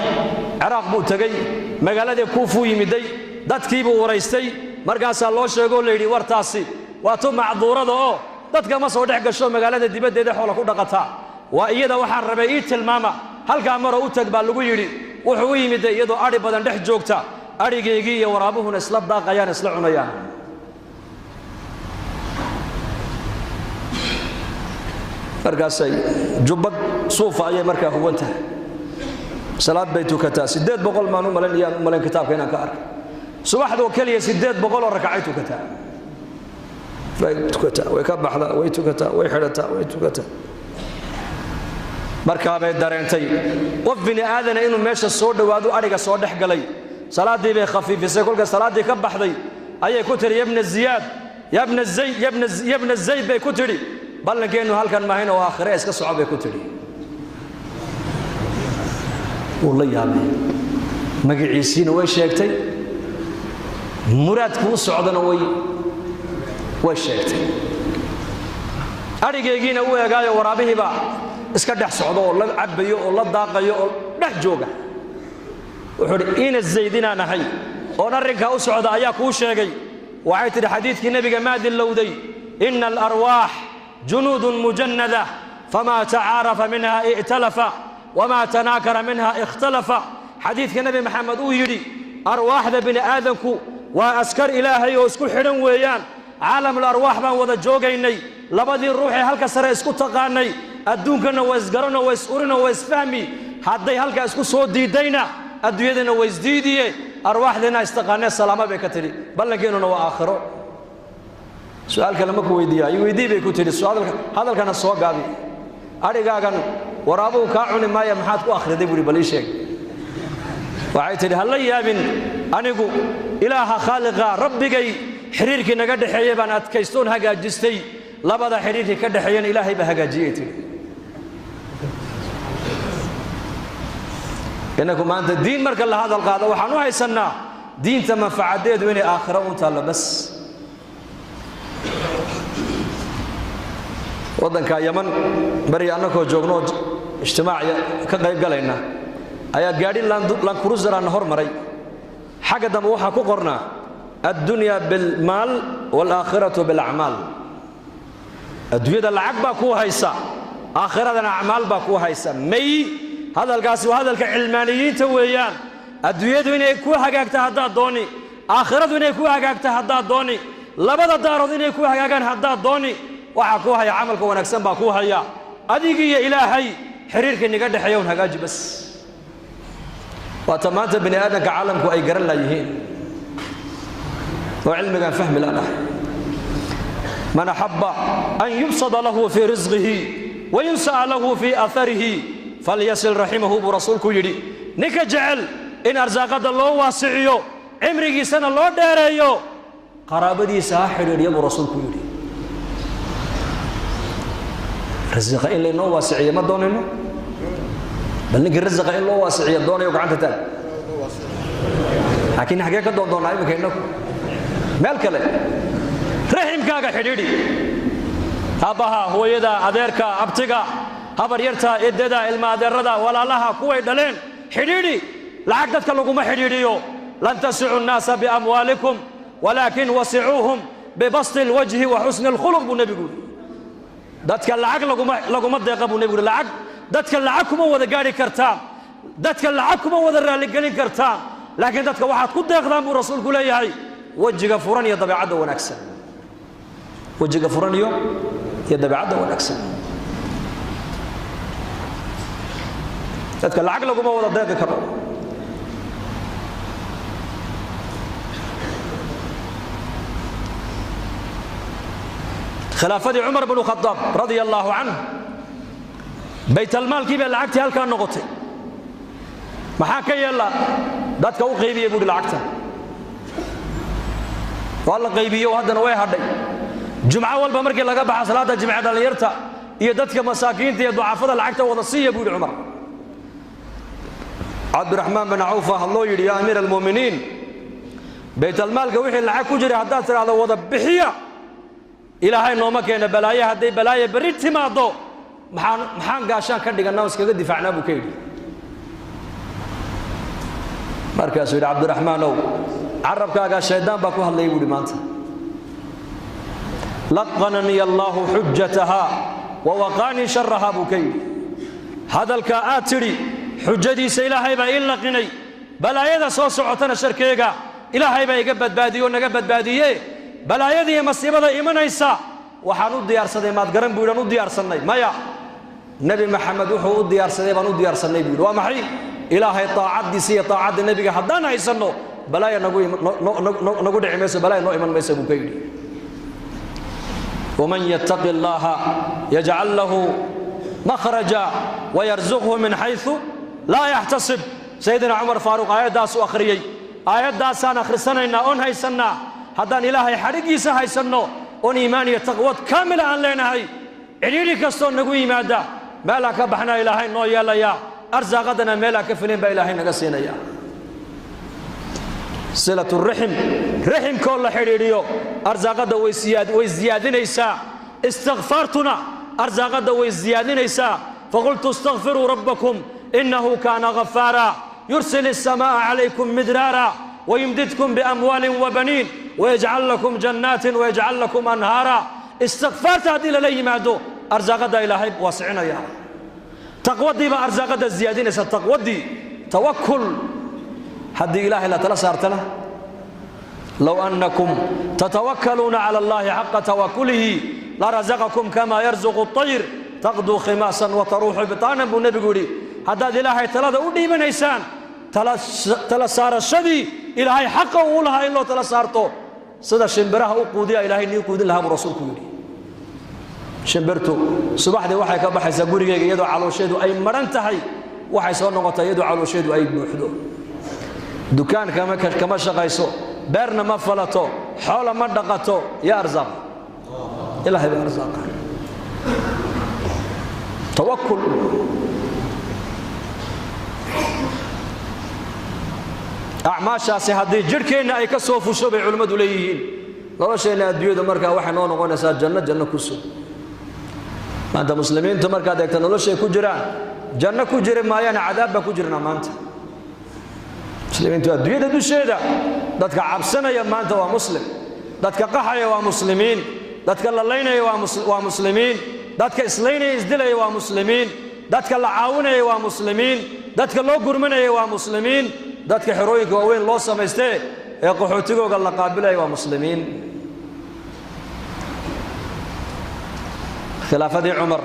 Ciraaq buu tegey, magaaladii Kuufuu yimiday, dadkiibuu waraystay. Markaasaa loo sheegoo la yidhi wartaasi waa tu macduurada oo dadka ma soo dhex gasho, magaalada dibaddeeda xoola ku dhaqataa, waa iyada waxaan rabay ii tilmaama. Halkaa maroo u tag baa lagu yidhi. Wuxuu u yimiday iyadoo adhi badan dhex joogta, adhigaygii iyo waraabuhuna isla daaqayaan, isla cunayaan. Markaasay jubbad suufa ayay markaa huwan tahay, salaad bay tukataa. 800 maan u malayn, iyaan u malayn kitaabka inaan ka arkay, subaxdoo keliya 800 oo rakacay tukataa. Way tukataa, way ka baxdaa, way tukataa, way xidhataa, way tukataa. Markaabay dareentay qof bini aadana inuu meesha soo dhowaado, adhiga soo dhex galay. Salaaddii bay khafiifisay. Kolka salaaddii ka baxday ayay ku tidhi yabna Ziyaad, yabna Zayd, yabna Zayd bay ku tidhi, ballankeennu halkan maahayn oo aakhire, iska soco bay ku tidhi. Wuu la yaabay, magaciisiina way sheegtay, muraadku u socdana way sheegtay. Adhigaygiina u eegaayo waraabihiibaa iska dhex socdo oo la cabbayo oo la daaqayo oo dhex jooga. Wuxuu idhi ina Zayd inaan ahay oon arrinkaa u socda ayaa kuu sheegay. Waxay tidhi xadiidkii nebiga maa dillowday, ina alarwaax junuudun mujannada, famaa tacaarafa minha i'talafa wamaa tanaakara minha ikhtalafa. Xadiidka Nebi Maxamed uu yidhi arwaaxda bini aadanku waa askar Ilaahay oo isku xidhan weeyaan. Caalamul arwaax baan wada joogaynay, labadii ruuxee halka sare isku taqaanay adduunkana waa isgaranoo waa is-urinoo waa isfahmi. Hadday halkaa isku soo diiddayna adduunyadana waa isdiidiye. Arwaaxdeenna istaqaanee salaama bay ka tidhi, ballankeenuna waa aakhiro. Su'aal kale ma ku weydiiya? I weydii bay ku tidhi. Hadalkana soo gaabi, adhigaagan waraabuhu kaa cuni maaya, maxaad ku akhriday buuhi, bal ii sheeg. Waxay tidhi ha la yaabin, anigu Ilaaha khaaliqa rabbigay xidhiirkii naga dhexeeyey baan adkaystoon hagaajistay, labada xidhiirkii ka dhexeeyana Ilaahay baa hagaajiyey tidhi. Innaku maanta diin marka la hadal qaado waxaan u haysannaa diinta manfacadeedu inay aakhiro un taallo bas. Waddanka Yaman beri annakoo joognoo ijtimaac ka qayb galayna ayaa gaadhi Landcruiser-aana hor maray. Xagga dambe waxaa ku qornaa addunya bilmaal waalaakhiratu bilacmaal. Adduunyada lacag baa kuu haysa, aakhiradana acmaal baa kuu haysa. May hadalkaasi waa hadalka cilmaaniyiinta weeyaan. Adduunyadu inay ku hagaagta haddaad dooni, aakhiradu inay ku hagaagta haddaad dooni, labada daarood inay ku hagaagaan haddaad dooni, waxaa kuu haya camalka wanaagsan baa kuu haya. Adigiiyo Ilaahay xiriirka inaga dhexeeya un hagaaji bas. Waata maanta bini aadamka caalamku ay garan laayihiin oo cilmigaan fahmi laanahay. Man axabba an yubsada lahu fii risqihi wayunsa'a lahu fii aaharihi falyasil raximahu buu rasuulku yidhi. Ninka jecel in arsaaqadda loo waasiciyo, cimrigiisana loo dheereeyo, qaraabadiisa ha xidhiidhiya buu rasuulku yidhi. Rasiqa in laynoo waasiciyo ma doonayno? Bal ninkii rasiqa in loo waasiciyo doonayo gacanta taag. Laakiin xaggee ka doon doonaa iminka innagu? Meel kale. Raximkaaga xidhiidhi, aabbaha, hooyada, adeerka, abtiga, habaryarta, eddada, ilma adeerada, walaalaha, kuway dhaleen xidhiidhi. Lacag dadka laguma xidhiidhiyo. Lan tasicu nnaasa biamwaalikum walaakin wasicuuhum bibasti alwajhi wa xusni alkhuluq buu nebigu yidhi. Dadka lacag laguma deeqa buu nebigu yidhi. Lacag dadka lacag kuma wada gaadhi kartaan, dadka lacag kuma wada raalligelin kartaan, laakiin dadka waxaad ku deeqdaan buu rasuulku leeyahay wejiga furan iyo dabeecadda wanaagsan, wejiga furan iyo dabeecadda wanaagsan. Dadka lacag laguma wada deeqi karo. Khilaafadii Cumar bnu Khadaab radia allaahu canh, baytalmaalkii baa lacagtii halkaa noqotay. Maxaa ka yeella? Dadka u qaybiya buuhi lacagta. Waa la qaybiyo, haddana way hadhay. Jumco walba markii laga baxa salaadda jimce, dhallinyarta Iyo dadka masaakiinta iyo ducafada lacagta wada siiya, buu yidhi Cumar. Cabdiraxmaan bin Cawf hadloo yidhi: "Yaa amiira almu'miniin, baytalmaalka wixii lacag ku jiray haddaad tidhaahdo wada bixiya, Ilaahay nooma keena balaaye, hadday balaaye berri timaaddo, maxaan gaashaan ka dhigannaa oo iskaga difaacnaa?" buu ka yidhi. Markaasuu yidhi: "Cabdiraxmaanow, carabkaagaa shaydaan baa ku hadlayay," buu yidhi. "Maanta laqananii Allaahu xujataha wa waqaanii sharaha," buu ka yidhi. "Hadalkaa aad tidhi xujadiisa Ilaahay baa ii laqinay, balaayada soo socotana sharkeega Ilaahay baa iga badbaadiye oo naga badbaadiye. Balaayada iyo masiibada imanaysa waxaan u diyaarsaday maad garan?" buu yidhi. "Aan u diyaarsannay maya. Nebi Maxamed wuxuu u diyaarsaday baan u diyaarsannay," buu yidhi. "Waa maxay? Ilaahay taacaddiisa iyo taacadda nebiga haddaan haysanno, balaaya nagu dhici mayso, balaaya noo iman mayso," buu ka yidhi. ومن يتق الله يجعل له مخرجا ويرزقه من حيث لا يحتسب. Sayidina Cumar Faaruq aayaddaas u akhriyey. Aayaddaasaan akhrisanaynaa oon haysannaa. Haddaan Ilaahay xadhiggiisa haysanno oon iimaan iyo taqwad kaamila aan leenahay, cidhiidhi kastoo nagu yimaada meelaan ka baxnaa Ilaahay noo yeelayaa, arsaaqadana meelaan ka filin baa Ilaahay naga siinaya. Silatu raxim, raximkoo la xidhiidhiyo, arsaaqadda way siyaadinaysaa. Istikfaartuna arsaaqadda way siyaadinaysaa. فقلت استغفروا ربكم إنه كان غفارا يرسل السماء عليكم مدرارا ويمددكم بأموال وبنين ويجعل لكم جنات ويجعل لكم أنهارا. Istikfaarta haddii lala yimaado, arsaaqadda Ilaahay waasicinaya. Taqwadii baa arsaaqadda siyaadinaysa, taqwadii, tawakul. Haddii Ilaahay la tala saartana, لو أنكم تتوكلون على الله حق توكله لرزقكم كما يرزق الطير تغدو خماصا وتروح بطانا, buu nebigu yidhi. Haddaad Ilaahay talada u dhiibanaysaan, tala saarashadii Ilaahay xaqa uu lahaa in loo tala saarto, sida shimbiraha u quudiya Ilaahay nii quudin lahaa, buu rasuulku yidhi. Shimbirtu subaxdii waxay ka baxaysaa gurigeyga iyadoo caloosheedu ay maran tahay, waxay soo noqotaa iyadoo caloosheedu ay buuxdo. Dukaan kama shaqayso, beerna ma falato, xoola ma dhaqato. Yaa arsaaqa? Ilaahay baa arsaaqa. Tawakul. Acmaashaasi haddii jidhkeenna ay ka soo fusho, bay culimmadu leeyihiin, nolosheenna adduunyadu markaa waxay noo noqonaysaa janno, janno ku sug. Maanta muslimiintu markaad eegta noloshay ku jiraan, janno ku jiri maayaan, cadaab baan ku jirnaa maanta muslimiintu adduunyada dusheeda. Dadka cabsanaya maanta waa muslim, dadka qaxaya waa muslimiin, dadka la laynaya waa muslimiin, dadka islaynaya isdilaya waa muslimiin, dadka la caawinaya waa muslimiin, dadka loo gurmanaya waa muslimiin, dadka xerooyinka waaweyn loo samaystee ee qaxootigooga la qaabilaya waa muslimiin. Khilaafadii Cumar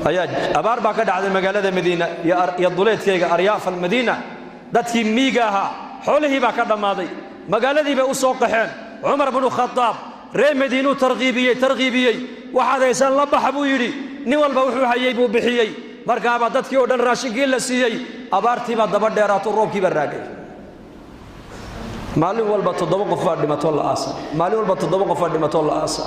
ayaa abaar baa ka dhacday magaalada Madiina iyo duleedkeyga, aryaaf almadiina. Dadkii miiga ahaa xoolihii baa ka dhammaaday, magaaladii bay u soo qaxeen. Cumar bnu Khadaab reer Madiinuu tarkiibiyey, tarkiibiyey. "Waxaad haysaan la baxa," buu yidhi. Nin walba wuxuu hayey buu bixiyey. Markaabaa dadkii oo dhan raashinkii la siiyey. Abaartii baa daba dheeraato, roobkii baa raagay. Maalin walba 7 qof baa dhimatoo la aasa, maalin walba 7 qof baa dhimatoo la aasa.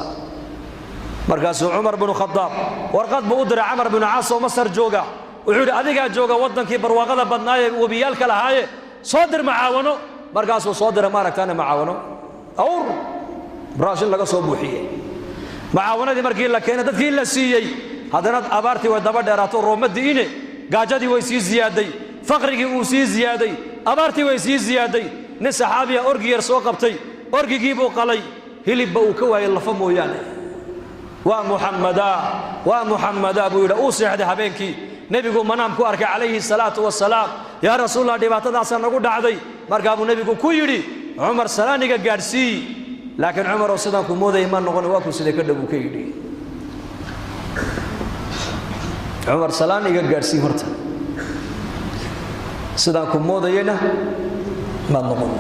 Markaasuu Cumar binu Khadaab warqad buu u diray Camar binu Caas oo Masar jooga. Wuxuu yidhi: "Adigaa jooga waddankii barwaaqada badnaaye, webiyaalka lahaaye, soo dir macaawano." Markaasuu soo diray, maaragtaane, macaawano, awr raashin laga soo buuxiyey. Macaawanadii markii la keenay, dadkii la siiyey, haddana abaartii way daba dheeraato, rooma di'ine. Gaajadii way sii ziyaaday, faqrigii uu sii ziyaaday, abaartii way sii ziyaaday. Nin saxaabiya orgi yar soo qabtay, orgigii buu qalay, hilibba uu ka waayey, lafa mooyaane. "Waa Muxammadaa, waa Muxammadaa," buu yidhi. Uu seexday habeenkii, nebigu manaam ku arkay calayhi salaatu wasalaam. "Yaa Rasuulallah, dhibaatadaasaa nagu dhacday." Markaa buu nebigu ku yidhi: "Cumar salaaniga gaadhsii, laakiin Cumarow, sidaan ku moodayay ma noqon, waa ku sidee ka dhow," buu ka yidhi. "Cumar salaan iga gaadhsii horta, sidaan ku moodayayna maad noqon."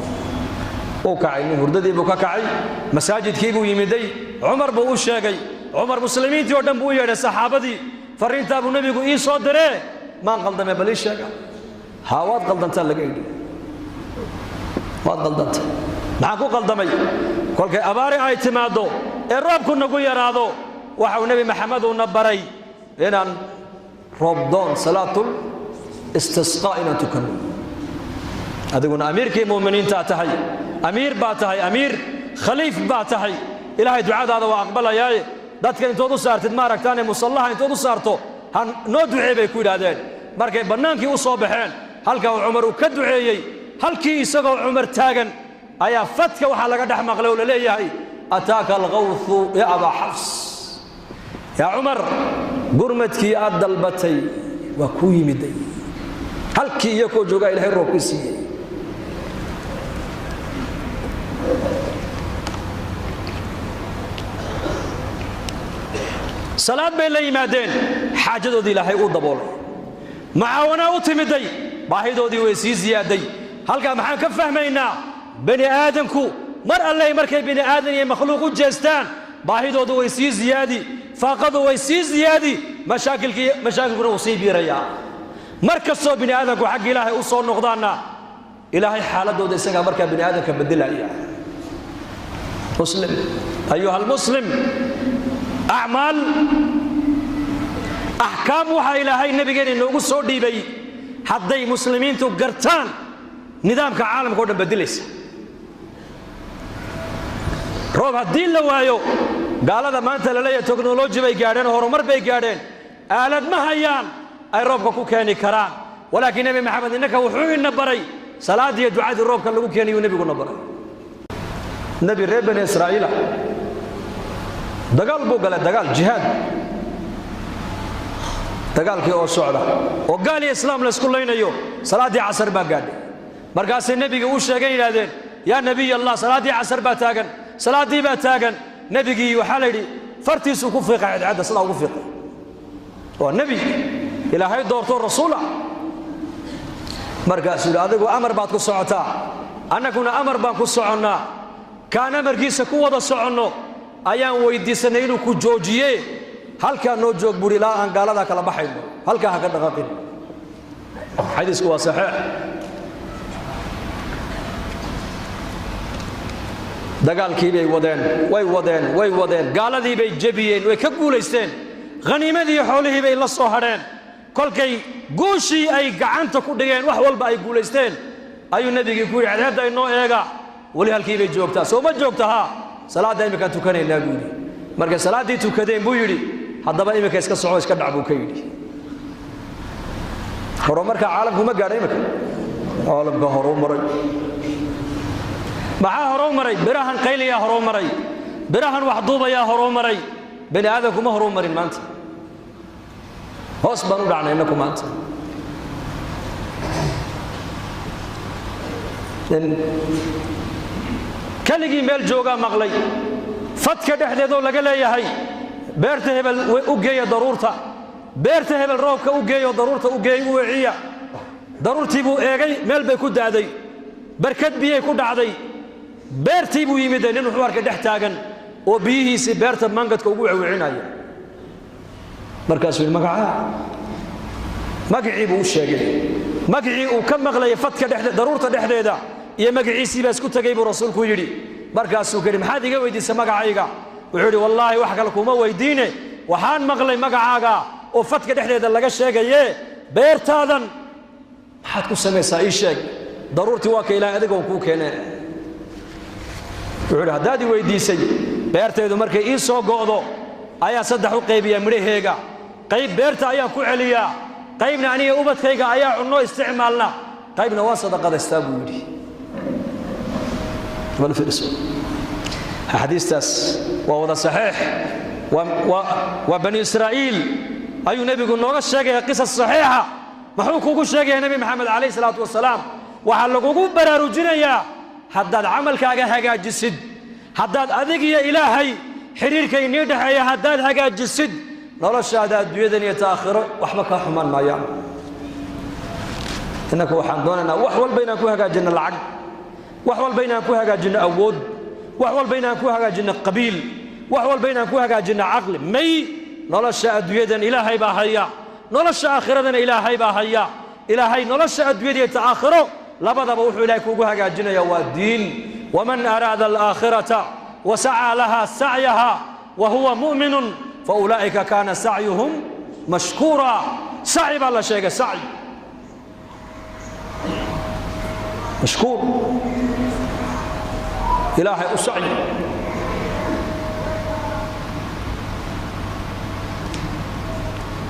Uu kacay nin, hurdadii buu ka kacay, masaajidkii buu yimiday, Cumar buu u sheegay. Cumar muslimiintii oo dhan buu u yeedhay, saxaabadii. "Farriintaa buu nebigu ii soo diree, maan qaldame? Bal ii sheega." "Haa, waad qaldantaa," laga yidhi, "waad qaldantay." "Maxaan ku qaldamay?" "Kolkay abaari ay timaaddo ee roobku nagu yaraado, waxau Nebi Maxamed uuna baray Inaan roobdoon, salaatul istisqaa inaan tukanno. Adiguna amiirkii mu'miniintaa tahay, amiir baa tahay, amiir khaliif baa tahay. Ilaahay ducadaada waa aqbalayaaye, dadka intood u saartid ma aragtaane, musallaha intood u saarto ha noo ducee bay ku yidhaahdeen. Markay bannaankii u soo baxeen, halka uu Cumar uu ka duceeyey, halkii isagoo Cumar taagan ayaa fadka waxaa laga dhex maqlay oo la leeyahay: "Ataaka alghawthu ya Abaa Xafs." Yaa Cumar, gurmadkii aad dalbatay waa kuu yimiday. Halkii iyakoo joogaa Ilahay roobkii siiyey. Salaad bay la yimaadeen, xaajadoodii Ilaahay uu daboolay, macaawanaa u timiday, baahidoodii way sii siyaaday. Halkaa maxaan ka fahmaynaa? Bani aadamku mar alley markay bini aadan iyo makhluuq u jeestaan, baahidoodu way sii siyaadi, faaqadu way sii siyaadi, mashaakilkii mashaakilkuna wuu sii biirayaa. Mar kastoo bini aadamku xagga Ilaahay u soo noqdaanna, Ilaahay xaaladooda isagaa markaa bini aadamka bedelaya. Muslim, ayuha almuslim, acmaal, axkaam waxaa Ilaahay nabigeena inoogu soo dhiibay hadday muslimiintu gartaan nidaamka caalamka o dhan bedelaysa. Roob haddii la waayo, gaalada maanta la leeyahay technology bay gaadheen, horumar bay gaadheen, aalad ma hayaan ay roobka ku keeni karaan. Walaakiin Nebi Maxamed innaka wuxuu ina baray salaaddii iyo ducadii roobka lagu keenayuu nebiguna baray. Nebi reer Bani Israa'iila dagaal buu galay, dagaal jihaad. Dagaalkii oo socda oo gaal iyo islaam laysku laynayo, salaaddii casar baa gaadhay. Markaasay nebiga u sheegeen, yidhahdeen: "Yaa Nebiy Allah, salaaddii casar baa taagan, salaaddii baa taagan." Nebigii waxaa la yidhi fartiisuu ku fiiqay cadcadda, sidaa ugu fiiqay. Waa nebi Ilaahay doorto, rasuula. Markaasuu yidhi: "Adigu amar baad ku socotaa, annaguna amar baan ku soconnaa. Kaan amarkiisa ku wada soconno ayaan weydiisanay inuu ku joojiye. Halkaa noo joog buuri ilaa aan gaaladaa kala baxayno, halkaa ha ka dhaqaaqin." Xadiisku waa saxiix. Dagaalkii bay wadeen, way wadeen, way wadeen, gaaladii bay jebiyeen, way ka guulaysteen, khaniimadii xoolihii bay la soo hadheen. Kolkay guushii ay gacanta ku dhigeen, wax walba ay guulaysteen, ayuu nebigii ku yidhi: "Cadceedda inoo eega, weli halkii bay joogtaa, soo ma joogta? Haa. Salaadda imminkaan tukanaynaa," buu yidhi. Markay salaaddii tukadeen buu yidhi: "Haddaba iminka iska soco, iska dhac," buu ka yidhi. Horumarka caalamku ma gaadha iminka? Caalamka horuu maray. Maxaa horuu maray? Birahan qayliyaa horuu maray, birahan waxduubayaa horuu maray. Bani aadamku ma horuu marin maanta, hoos baan u dhacnay innaku maanta. Keligii meel joogaa maqlay fadka dhexdeedoo laga leeyahay: "Beerta hebel u geeya daruurta, beerta hebel roobka u geeyo, daruurta u geey, u weciya." Daruurtii buu eegay, meel bay ku da'day, barkad biyay ku dhacday. Beertii buu yimid, nin wuxuu arkay dhex taagan oo biyihiisii beerta mangadka ugu wecwecinaya. Markaasuu yidhi: "Magacaa?" Magacii buu u sheegay. Magacii uu ka maqlayay fadka dhexde, daruurta dhexdeeda, iyo magaciisii baa isku tegay buu rasuulku yidhi. Markaasuu ka yidhi: "Maxaad iga weydiisay magacayga?" Wuxuu yidhi: "Wallaahi wax kale kuma weydiine, waxaan maqlay magacaaga oo fadka dhexdeeda laga sheegaye, beertaadan maxaad ku samaysaa? Ii sheeg. Daruurtii waa ka Ilaahay adigoon kuu keenee." Wuxuu yidhi: "Haddaad i weydiisay, beertaydu markay ii soo go'do ayaa saddex u qaybiyaa midhaheega. Qayb beerta ayaan ku celiyaa, qaybna aniga ubadkayga ayaa cunno isticmaalna, qaybna waan sadaqadaystaa," buu yidhi. Axaadiistaas waa wada saxiix. Waa Bani Israa'iil ayuu nebigu nooga sheegaya qisas saxiixa. Muxuu kugu sheegaya Nebi Maxamed calayh salaatu wasalaam? Waxaa lagugu baraarujinayaa haddaad camalkaaga hagaajisid, haddaad adig iyo Ilaahay xidhiirka inii dhexeeya haddaad hagaajisid, noloshaada adduunyadan iyo taakhiro waxba kaa xumaan maayaan. Innaku waxaan doonaynaa wax walba inaan ku hagaajinno lacag, wax walba inaan ku hagaajinno awood, wax walba inaan ku hagaajinno qabiil, wax walba inaan ku hagaajinno caqli. May, nolosha adduunyadan Ilaahay baa haya, nolosha aakhiradana Ilaahay baa haya. Ilaahay nolosha adduunyada iyo ta'aakhiro labadaba wuxuu Ilahay kuugu hagaajinaya waa diin. Waman araada alaakhirata wasacaa laha sacyaha wa huwa mu'minun faulaa'ika kaana sacyuhum mashkuura. Sacyi baa la sheegay, sacyi mashkuur, ilaahay u sacyi.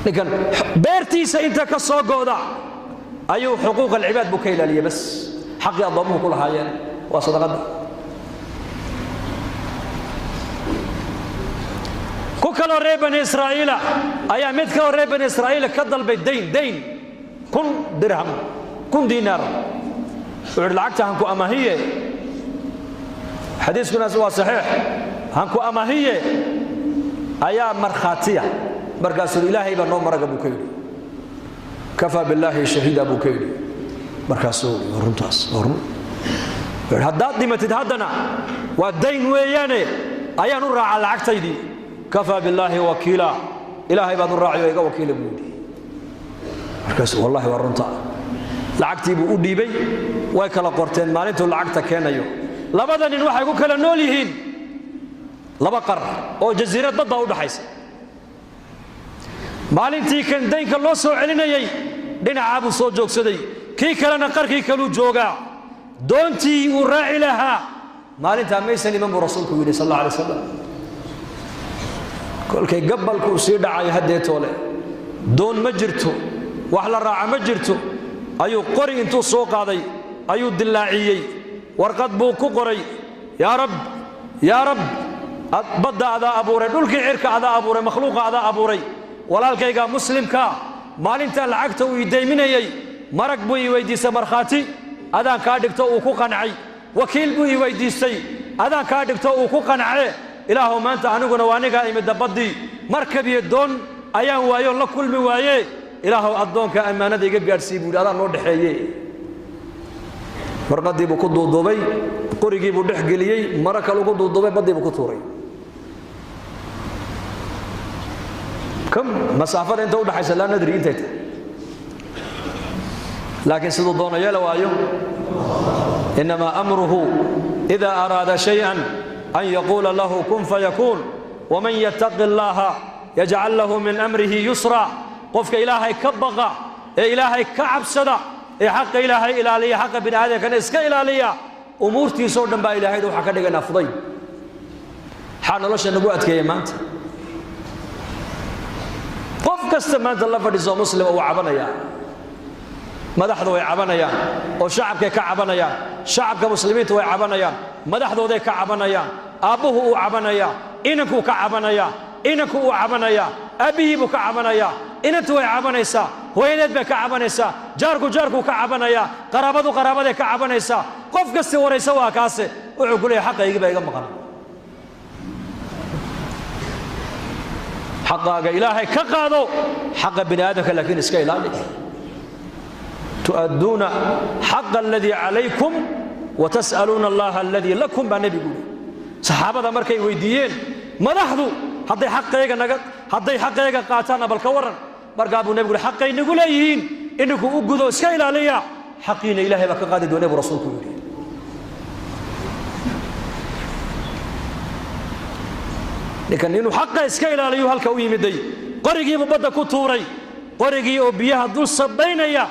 Ninkan beertiisa inta ka soo go'da ayuu xuquuq alcibaad buu ka ilaaliyey, bas xaqii addoommuhu ku lahaayeen waa sadaqadda. Ku kaloo reer bani israa'iila ayaa mid kaloo reer bani israa'iila ka dalbay dayn, dayn 1000 dirham, 1000 diinaar. Wuxuu yidhi lacagta hanku amahiye, xadiiskunaas waa saxiix, hanku amahiye ayaa markhaatiya. Markaasuu ilaahay baa noo maraga buu ka yidhi, kafaa billaahi shahiida buu ka yidhi. Markaasuu yidhi runtaas waa run. Wuxuu haddaad dhimatid haddana waa dayn weeyaane, ayaan u raacaa lacagtaydii. Kafaa billaahi wakiila, ilaahay baad u raaci oo iga wakiila buu yidhi. Markaasuu wallahi waa runta. Lacagtii buu u dhiibay, way kala qorteen maalintuu lacagta keenayo. Labada nin waxay ku kala nool yihiin laba qar oo jasiirad bad baa u dhaxaysa. Maalintii kan daynka loo soo celinayay dhinacaa buu soo joogsaday, kii kalena qarkii kaluu joogaa. Doontii uu raaci lahaa maalintaa maysan iman buu rasuulku yidhi sal alla alay wasalam. Kolkay gabalkuu sii dhacayo haddeetoole, doon ma jirto, wax la raaca ma jirto, ayuu qori intuu soo qaaday ayuu dillaaciyey, warqad buu ku qoray: yaa rab, yaa rab, badda adaa abuuray, dhulkii cirka adaa abuuray, makhluuqa adaa abuuray, walaalkayga muslimkaa maalintaa lacagta uu idayminayey marag buu ii weydiistay, markhaati adaan kaa dhigto uu ku qancay, wakiil buu ii weydiistay adaan kaa dhigto uu ku qancee, ilaahow maanta aniguna waa anigaa imidda baddii, markab iyo doon ayaan waayo la kulmi waaye, ilaahow addoonka ammaanada iga gaadhsii buu yidhi, adaan noo dhexeeye. Warqaddii buu ku duuduubay, qorigii buu dhex geliyey, maro kale ugu duuduubay, baddii buu ku tuuray. Kam masaafada inta u dhaxaysa laa nadri intay tahay, laakiin siduu doono yeela waayo. Innamaa amruhu ida araada shay-an an yaquula lahu kun fayakuun, waman yattaqi allaha yajcal lahu min amrihi yusra. Qofka ilaahay ka baqa ee ilaahay ka cabsada ee xaqa ilaahay ilaaliya, xaqa bini aadamkana iska ilaaliya, umuurtiisoo dhan baa ilaahayda waxaa ka dhiganaa fudayd. Maxaa nolosha nagu adkeeyey maanta? Qof kasta maanta la fadhiisoo muslima wuu cabanayaa, madaxdu way cabanayaan oo shacabkay ka cabanayaan, shacabka muslimiinta way cabanayaan, madaxdooday ka cabanayaan, aabbuhu uu cabanayaa, inankuu ka cabanayaa, inanku uu cabanayaa, aabbihii buu ka cabanayaa, inantu way cabanaysaa, hooyadeed bay ka cabanaysaa, jaarku jaarkuu ka cabanayaa, qaraabadu qaraabaday ka cabanaysaa. Qof kasti waraysa waa kaase wuxuu ku leeyahay xaqaygii baa iga maqan. Xaqaaga ilaahay ka qaado, xaqa bini aadamka laakiin iska ilaali. Tu'adduuna xaqa aladii calaykum wa tas'aluuna allaha aladii lakum baa nebigu yidhi. Saxaabada markay weydiiyeen madaxdu hadday xaqayga naga, hadday xaqayga qaataanna bal ka warran, markaa buu nebigu yidhi xaqay nagu leeyihiin ininku u gudo, iska ilaaliya, xaqiina ilaahay baa ka qaadi doonay buu rasuulku yidhi. Ninkan inuu xaqa iska ilaaliyu halka u yimiday, qorigiibuu badda ku tuuray, qorigii oo biyaha dul sabaynaya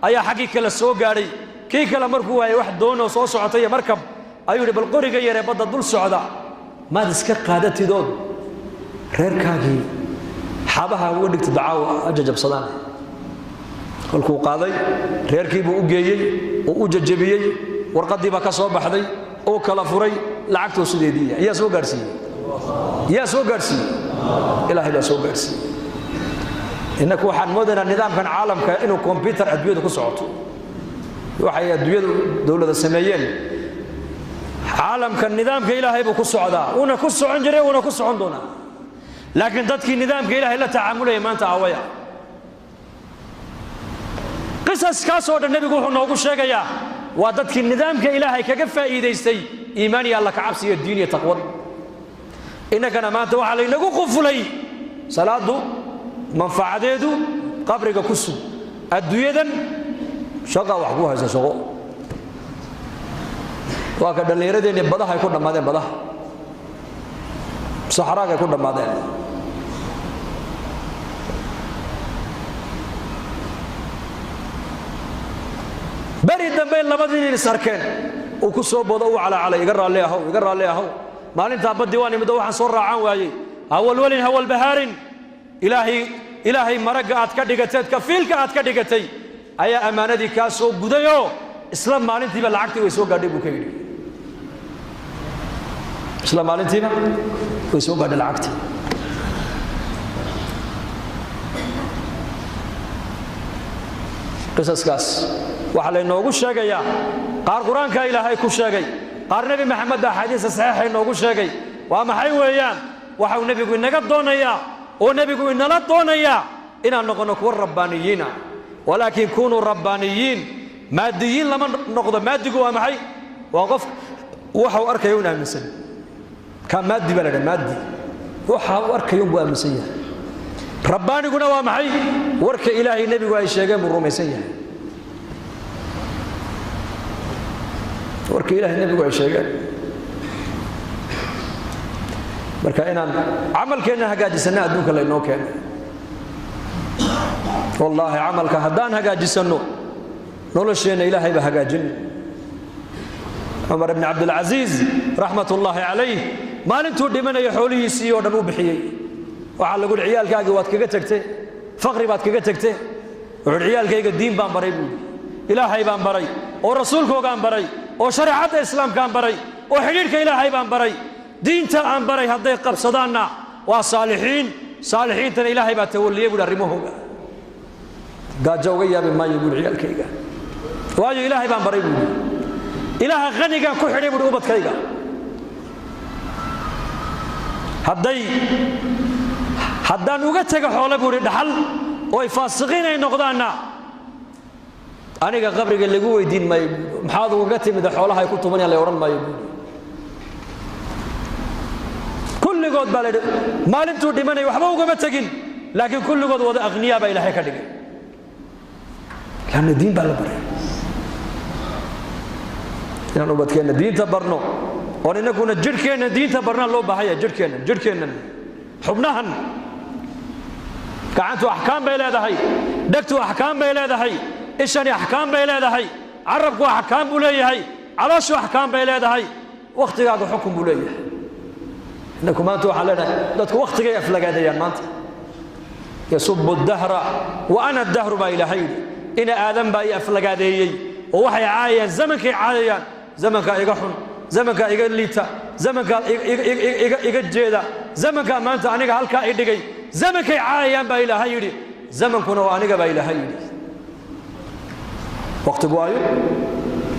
ayaa xaggii kale soo gaadhay. Kii kale markuu waayay wax doonoo soo socotay iyo markab, ayuu yidhi bal qoriga yaree badda dul socda maad iska qaadatidood reerkaagii xaabaha uga dhigtid dacaawa ha jajabsadaan. Kolkuu qaaday reerkii buu u geeyey oo u jajabiyey, warqaddii baa ka soo baxday, uu kala furay, lacagtuu sideedii yaa soo gaadhsiiyey, yaa soo gaadhsiiyey, ilaahay baa soo gaadhsiiyey. Innaku waxaan moodaynaa nidaamkan caalamka inuu kombyutar adduunyadu ku socoto, waxay adduunyadu dowlada sameeyeen. Caalamka nidaamka ilaahay buu ku socdaa, wuuna ku socon jiray, wuuna ku socon doonaa, laakiin dadkii nidaamka ilaahay la tacaamulaya maanta awaya. Qisaskaasoo dhan nebigu wuxuu noogu sheegayaa waa dadkii nidaamka ilaahay kaga faa'iidaystay iimaan iyo alla ka cabsi iyo diin iyo taqwad. Innagana maanta waxaa laynagu qufulay salaaddu manfacadeedu qabriga ku sug, adduunyadan shaqa wax ku haysa shaqo. Waa ka dhallinyaradeenni badahay ku dhammaadeen, badaha saxraagay ku dhammaadeen. Beri dambe labadii nin is arkeen, uu ku soo boodo, uu calaacalay: "Iga raalli ahow, iga raalli ahow, maalintaa baddii waan imid oo waxaan soo raacaan waayey." Hawalwelin, hawalbahaarin, Ilaahay, Ilaahay maragga aad ka dhigateed, kafiilka aad ka dhigatay ayaa ammaanadii kaa soo gudayoo isla maalintiiba lacagtii way soo gaadhay, buu ka yidhi. Isla maalintiiba way soo gaadhay lacagtii. Qisaskaas waxaa laynoogu sheegayaa, qaar Qur-aanka Ilaahay ku sheegay, qaar Nebi Maxamed axaadiista saxiixa inoogu sheegay. Waa maxay weeyaan waxau nebigu inaga doonayaa oo nebigu inala doonayaa? Inaan noqonno kuwa rabbaaniyiina. Walaakin kunuu rabbaaniyiin. Maadiyiin lama noqdo. Maadigu waa maxay? Waa qof waxa uu arkayo un aaminsan, kaa maadi baa la dhaha. Maadi waxa uu arkayo un buu aaminsan yahay. Rabbaaniguna waa maxay? Warka Ilaahay, nebigu ay sheegeen buu rumaysan yahay. Warka Ilahay, nebigu ay sheegeen. Marka inaan camalkeenna hagaajisanna adduunka laynoo keenay. Wallaahi, camalka haddaan hagaajisanno, nolosheenna Ilaahay baa hagaajin. Cumar ibni Cabdilcasiis raxmat ullaahi calayh maalintuu dhimanaya xoolihiisii oo dhan u bixiyey. Waxaa lagu uhi: "Ciyaalkaagii waad kaga tegtay, faqri baad kaga tegtay." Wuxuu uhi: "Ciyaalkayga diin baan baray," buu yidhi. "Ilaahay baan baray oo rasuulkoogaan baray oo shareecadda islaamkaan baray oo xidhiidhka Ilaahay baan baray. Diinta aan baray hadday qabsadaanna waa saalixiin, saalixiintana Ilaahay baa tawalliyey," buuhi, "arrimahooga. Gaajo uga yaabi maayo," buuhi, "ciyaalkayga, waayo Ilaahay baan baray," buuhi. "Ilaaha qanigaan ku xidhay," buuhi, "ubadkayga. Hadday haddaan uga tego xoole," buuhi, "dhaxal oo ay faasiqiin ay noqdaanna, aniga qabriga lagu weydiin maayo maxaad ugaga timida xoolaha ay ku tumanayaan, lay odhan maayo," buuhi. Kulligood baa la yidhi maalintuu dhimanaya waxba ugama tegin, laakiin kulligood wada akhniyaa baa Ilaahay ka dhigay, lanna diin baa la baray. Inaan ubadkeenna diinta barno oon inaguna jidhkeenna diinta barnaa loo baahanya. Jidhkeennan, jidhkeennan, xubnahan, gacantu axkaam bay leedahay, dhegtu axkaam bay leedahay, ishani axkaam bay leedahay, carabku axkaam buu leeyahay, calooshu axkaam bay leedahay, wakhtigaagu xukun buu leeyahay. Inaku maanta waxaan leenahay dadku wakhtigay aflagaadayaan maanta. "Yasubu dahra wa ana dahru," baa Ilaahay yidhi. Ina aadan baa i aflagaadeeyey oo waxay caayayaan zamankay caayayaan. Zamankaa iga xun, zamankaa iga liita, zamankaa iga jeeda, zamankaa maanta aniga halkaa i dhigay, zamankay caayayaan baa Ilaahay yidhi. Zamankuna waa aniga baa Ilaahay yidhi. Waqtigu waayo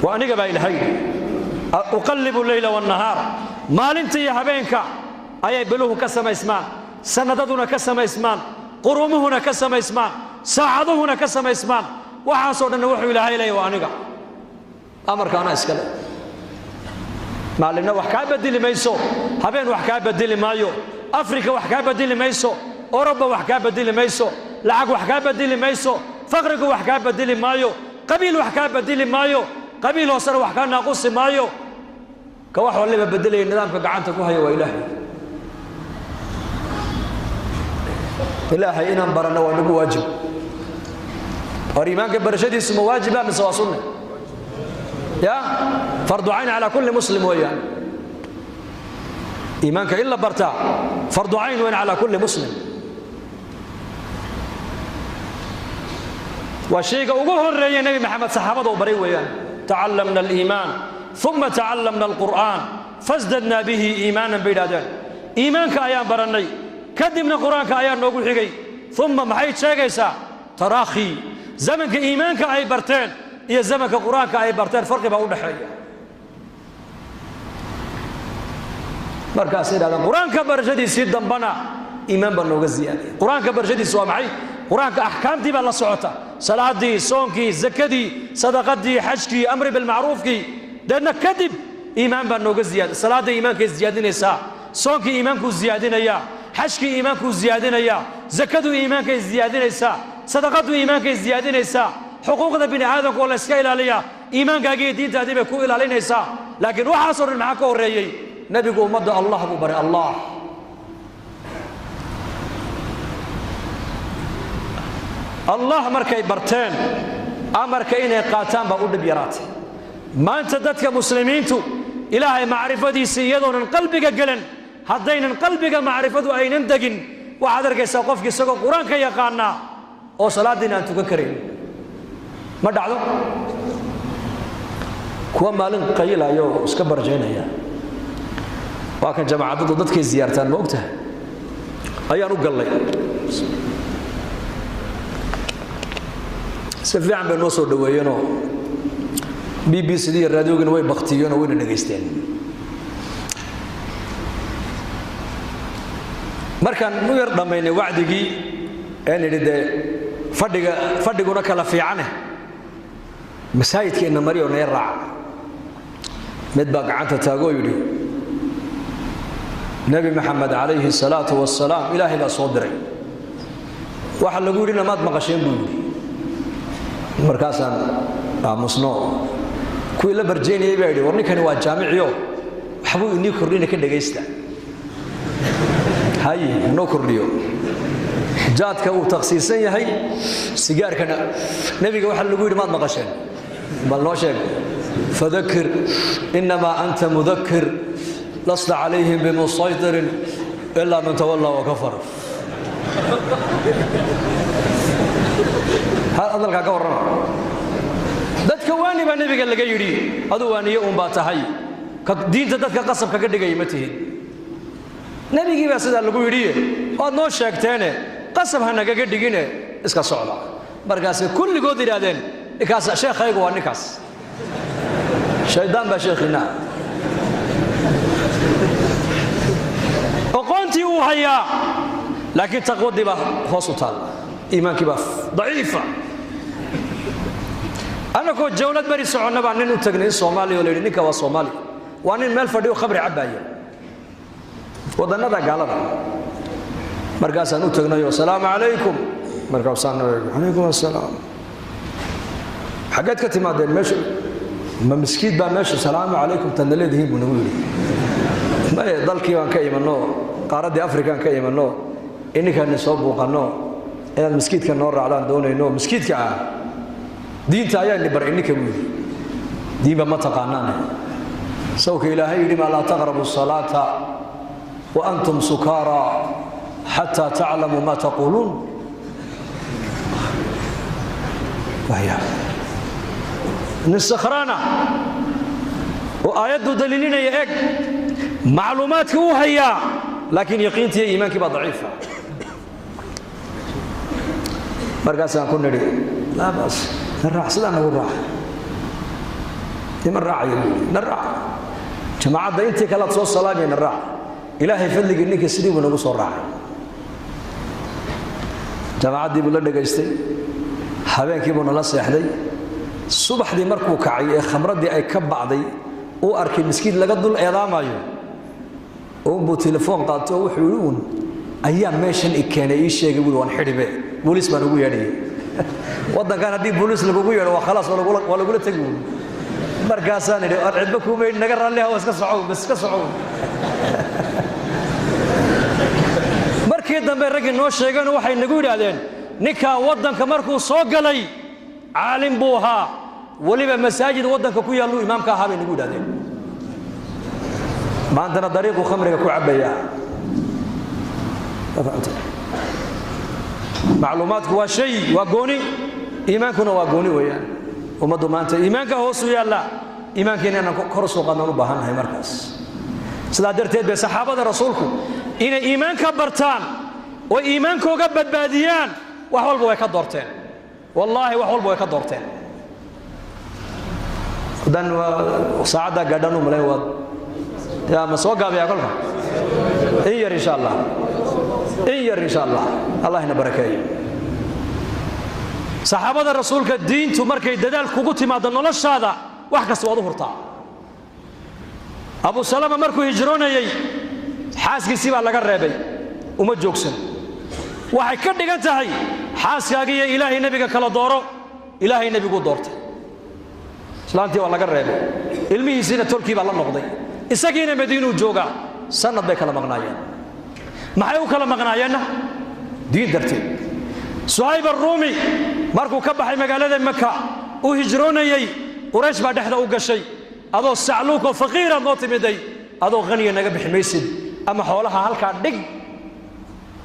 waa aniga baa Ilaahay yidhi. "Uqallibu leyla wannahaar." Maalinta iyo habeenka ayay biluhu ka samaysmaan, sanadaduna ka samaysmaan, qurumuhuna ka samaysmaan, saacaduhuna ka samaysmaan. Waxaasoo dhanna wuxuu Ilaahay leeyahy waa aniga, amarka anaa iskale. Maalinna wax kaa bedeli mayso, habeen wax kaa bedeli maayo, Afrika wax kaa bedeli mayso, Oroba wax kaa bedeli mayso, lacag wax kaa bedeli mayso, faqrigu wax kaa bedeli maayo, qabiil wax kaa bedeli maayo, qabiil hoosena wax kaa naaqusi maayo. Ka wax waliba bedelaya, nidaamka gacanta ku haya, waa Ilaahay. Ilaahay inaan baranno waa nagu waajib. War iimaanka barashadiisu ma waajiba mise waa sunne? Ya fardu cayn calaa kulli muslim weeyaan. Iimaanka in la bartaa fardu cayn weyn calaa kulli muslim. Waa shayga ugu horeeya Nebi Maxamed saxaabada uu baray weeyaan. "Tacallamna aliimaan uma tacallamna alqur'aan fasdadnaa bihi iimaanan," bay yidhahdeen. Iimaanka ayaan barannay, kadibna Qur-aanka ayaa noogu xigay. Uma maxay sheegaysaa? Taraakhi zamanka iimaanka ay barteen iyo zamanka Qur-aanka ay barteen farqi baa u dhexeeya. Markaasay yidhahdeen qur-aanka barashadiisii dambana iimaan baa nooga ziyaaday. Qur-aanka barashadiisi waa maxay? Qur-aanka axkaamtii baa la socota: salaadii, soonkii, zakadii, sadaqadii, xajkii, amri bilmacruufkii. Deedna kadib iimaan baa nooga ziyaaday. Salaadda iimaankay ziyaadinaysaa, soonkii iimaankuu ziyaadinayaa, xajkii iimaankuu ziyaadinayaa, zakadu iimaankay ziyaadinaysaa, sadaqadu iimaankay ziyaadinaysaa, xuquuqda bini aadamka oo la iska ilaaliyaa iimaankaagii iyo diintaadii bay ku ilaalinaysaa. Laakiin waxaasoo dhan maxaa ka horreeyey? Nebigu ummadda Allah buu baray. Allah, Allah markay barteen Amarka inay qaataan baa u dhib yaraatay. Maanta dadka muslimiintu ilaahay macrifadiisa iyadoonan qalbiga gelan, haddaynan qalbiga macrifadu aynan degin, waxaad arkaysaa qofki isagoo qur-aanka yaqaanaa oo salaaddiina aan tukan karayn. Ma dhacdo? Kuwa maalin qayilaya oo iska barjaynaya, waa kan jamaacadadu dadkay ziyaartaan, ma ogtahay, ayaan u gallay. Si fiican bay noo soo dhoweeyeenoo BBC iyo raadiyoogina way baktiyeenoo wayna dhegaysteen. Markaan u yar dhammaynay wacdigii ee nidhi dee fadhiga fadhiguna kala fiicane, masaajidkeenna mariyo naga raaca, mid baa gacanta taagoo yidhi Nebi Maxamed calayhi salaatu wasalaam ilaahay baa soo diray, waxa lagu yidhina maad maqasheen buu yidhi. Markaasaan aamusno. Kuwii la barjaynayay baa yidhi war ninkani waa jaamiciyo, waxbuu inii kordhina, ka dhegaysta. Haye, noo kordhiyo. Jaadka uu takhsiisan yahay, sigaarkana nebiga waxa lagu yidhi maad maqasheen? Bal noo sheeg. Fadakir innamaa anta mudakir lasta calayhim bimusaytirin ilaa man tawallaa wakafar. Hadalkaa ka warrama. Dadka waani baa nebiga laga yidhi, aduu waaniye uun baa tahay, diinta dadka qasab kaga dhigaya ma tihid. Nebigii baa sidaa lagu yidhiye waad noo sheegteene, qasab ha nagaga dhigine, iska socda. Markaasay kulligood yidhaahdeen ninkaas sheekhaygu waa ninkaas, shaydaan baa sheekhiina. Aqoontii uu hayaa, laakiin taqwadii baa hoos u taalla, iimaankii baa daciifa. Annagoo jawlad beri soconna baa nin u tagnay in Soomaaliya oo la yidhi ninka waa Soomaali, waa nin meel fadhiyo khamri cabbaaya waddannada gaalada. Markaasaan u tagnayoo asalaamu calaykum. Markaasaan calaykum assalaam, xaggeed ka timaadeen? Meesha ma miskiid baa meesha salaamu calaykum tadna leedihiin buu nagu yidhi. Maye, dalkii baan ka imanno, qaaraddii Afrikaan ka imanno, ininkaani soo buuqanno, inaad miskiidka noo raacdaan doonayno. Miskiidka ah diinta ayaani bar ininka buu yidhi, diinba ma taqaanaane. Sawka ilaahay yidhi maa laa taqrabu salaata wa antum sukaara xataa taclamuu maa taquuluun. Nin sakhraana oo aayaddu daliilinaya, eg macluumaadka uu hayaa, laakiin yaqiintii iyo iimaankii baa daciifa. Markaasaan ku nidhi laa baas, na raac, sidaa nagu raac. Ima raacaya buu yidhi. Na raac, jamaacadda intii kalead soo salaamaya, na raac. Ilaahay fadligii ninkii sidii buu nagu soo raacay, jamaacaddii buu la dhegaystay, habeenkii buu nala seexday. Subaxdii markuu kacay ee khamraddii ay ka bacday, uu arkay miskiin laga dul eedaamayo uunbuu telefoon qaato oo wuxuu yidhi uun ayaa meeshan i keenay ii sheegay buui, waan xidhibe, booliis baan ugu yeedhayay. Waddankan haddii booliis lagugu yeedho waa khalaas, waa lagula tegi uun. Markaasaan idhi war cidba kuuma naga raalliha, waa iska socow bas, iska socow. Markii dambe raggii noo sheegeen waxay nagu yidhaahdeen ninkaa waddanka markuu soo galay caalim buu ahaa, weliba masaajid waddanka ku yaalluu imaamka ahaa bay nagu yidhahdeen. Maantana dariiquu khamriga ku cabbaya. Macluumaadku waa shay, waa gooni, iimaankuna waa gooni weeyaan. Ummaddu maanta iimaanka hoosu yaalla, iimaankeena inaan kor u soo qaadnaan u baahannahay. Markaas sidaa darteed bay saxaabada rasuulku inay iimaanka bartaan oo iimaankooga badbaadiyaan wax walba way ka doorteen, wallaahi wax walba way ka doorteen. Haddaan saacaddaa gaadhaan u malayn waad yaa ma soo gaabiyaa kolka in yar insha Allah, in yar insha Allah, Allah ina barakeeyo. Saxaabada rasuulka diintu markay dadaal kugu timaado noloshaada wax kasta waad u hurtaa. Abu Salama markuu hijroonayey xaaskiisii baa laga reebay, uma joogsan. Waxay ka dhigan tahay xaaskaaga iyo ilaahay nebiga kala dooro, ilaahay nebiguu doortay. Islaantii waa laga reebay, ilmihiisiina tolkii baa la noqday, isagiina Madiinuu joogaa. Sanad bay kala maqnaayeen. Maxay u kala maqnaayeenna? Diin darteed. Suhayb Aruumi markuu ka baxay magaalada Maka U hijroonayey Quraysh baa dhexda u gashay. Adoo sacluukoo faqiiraad noo timiday, adoo haniya naga bixi maysid. Ama xoolaha halkaa dhig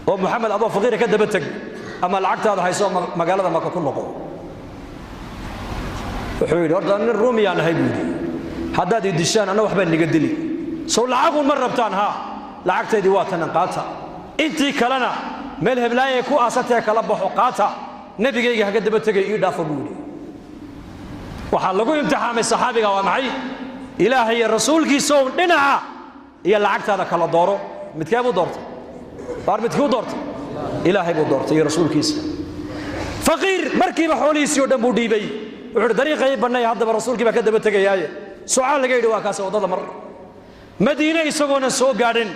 oo Moxamed adoo faqiira ka daba teg, ama lacagtaada hayso magaalada Maka ku noqo. Wuxuu yidhi, horta nin Ruumiyaan ahay, buu yidhi, haddaad i dishaan anna waxbaa niga dili. Sow lacagun ma rabtaan? Haa, lacagtaydii waa tanan, qaata. Intii kalena meel heblaayay ku aasatee kala baxo, qaata. Nebigayga haga daba tegay, ii dhaafo, buu yidhi. Waxaa lagu imtixaamay saxaabiga waa maxay? Ilaahay iyo rasuulkiisa own dhinaca iyo lacagtaada kala dooro. Midkee buu doortay? Waar midkuu doortay? Ilaahay buu doortay iyo rasuulkiisa. Faqiir markiiba xoolihiisii oo dhan buu dhiibay. Wuxuu uhi, dariiqay bannay, haddaba rasuulkii baa ka daba tegayaaye. Sucaal laga yidhi, waa kaas, waddada mar. Madiine isagoonan soo gaadhin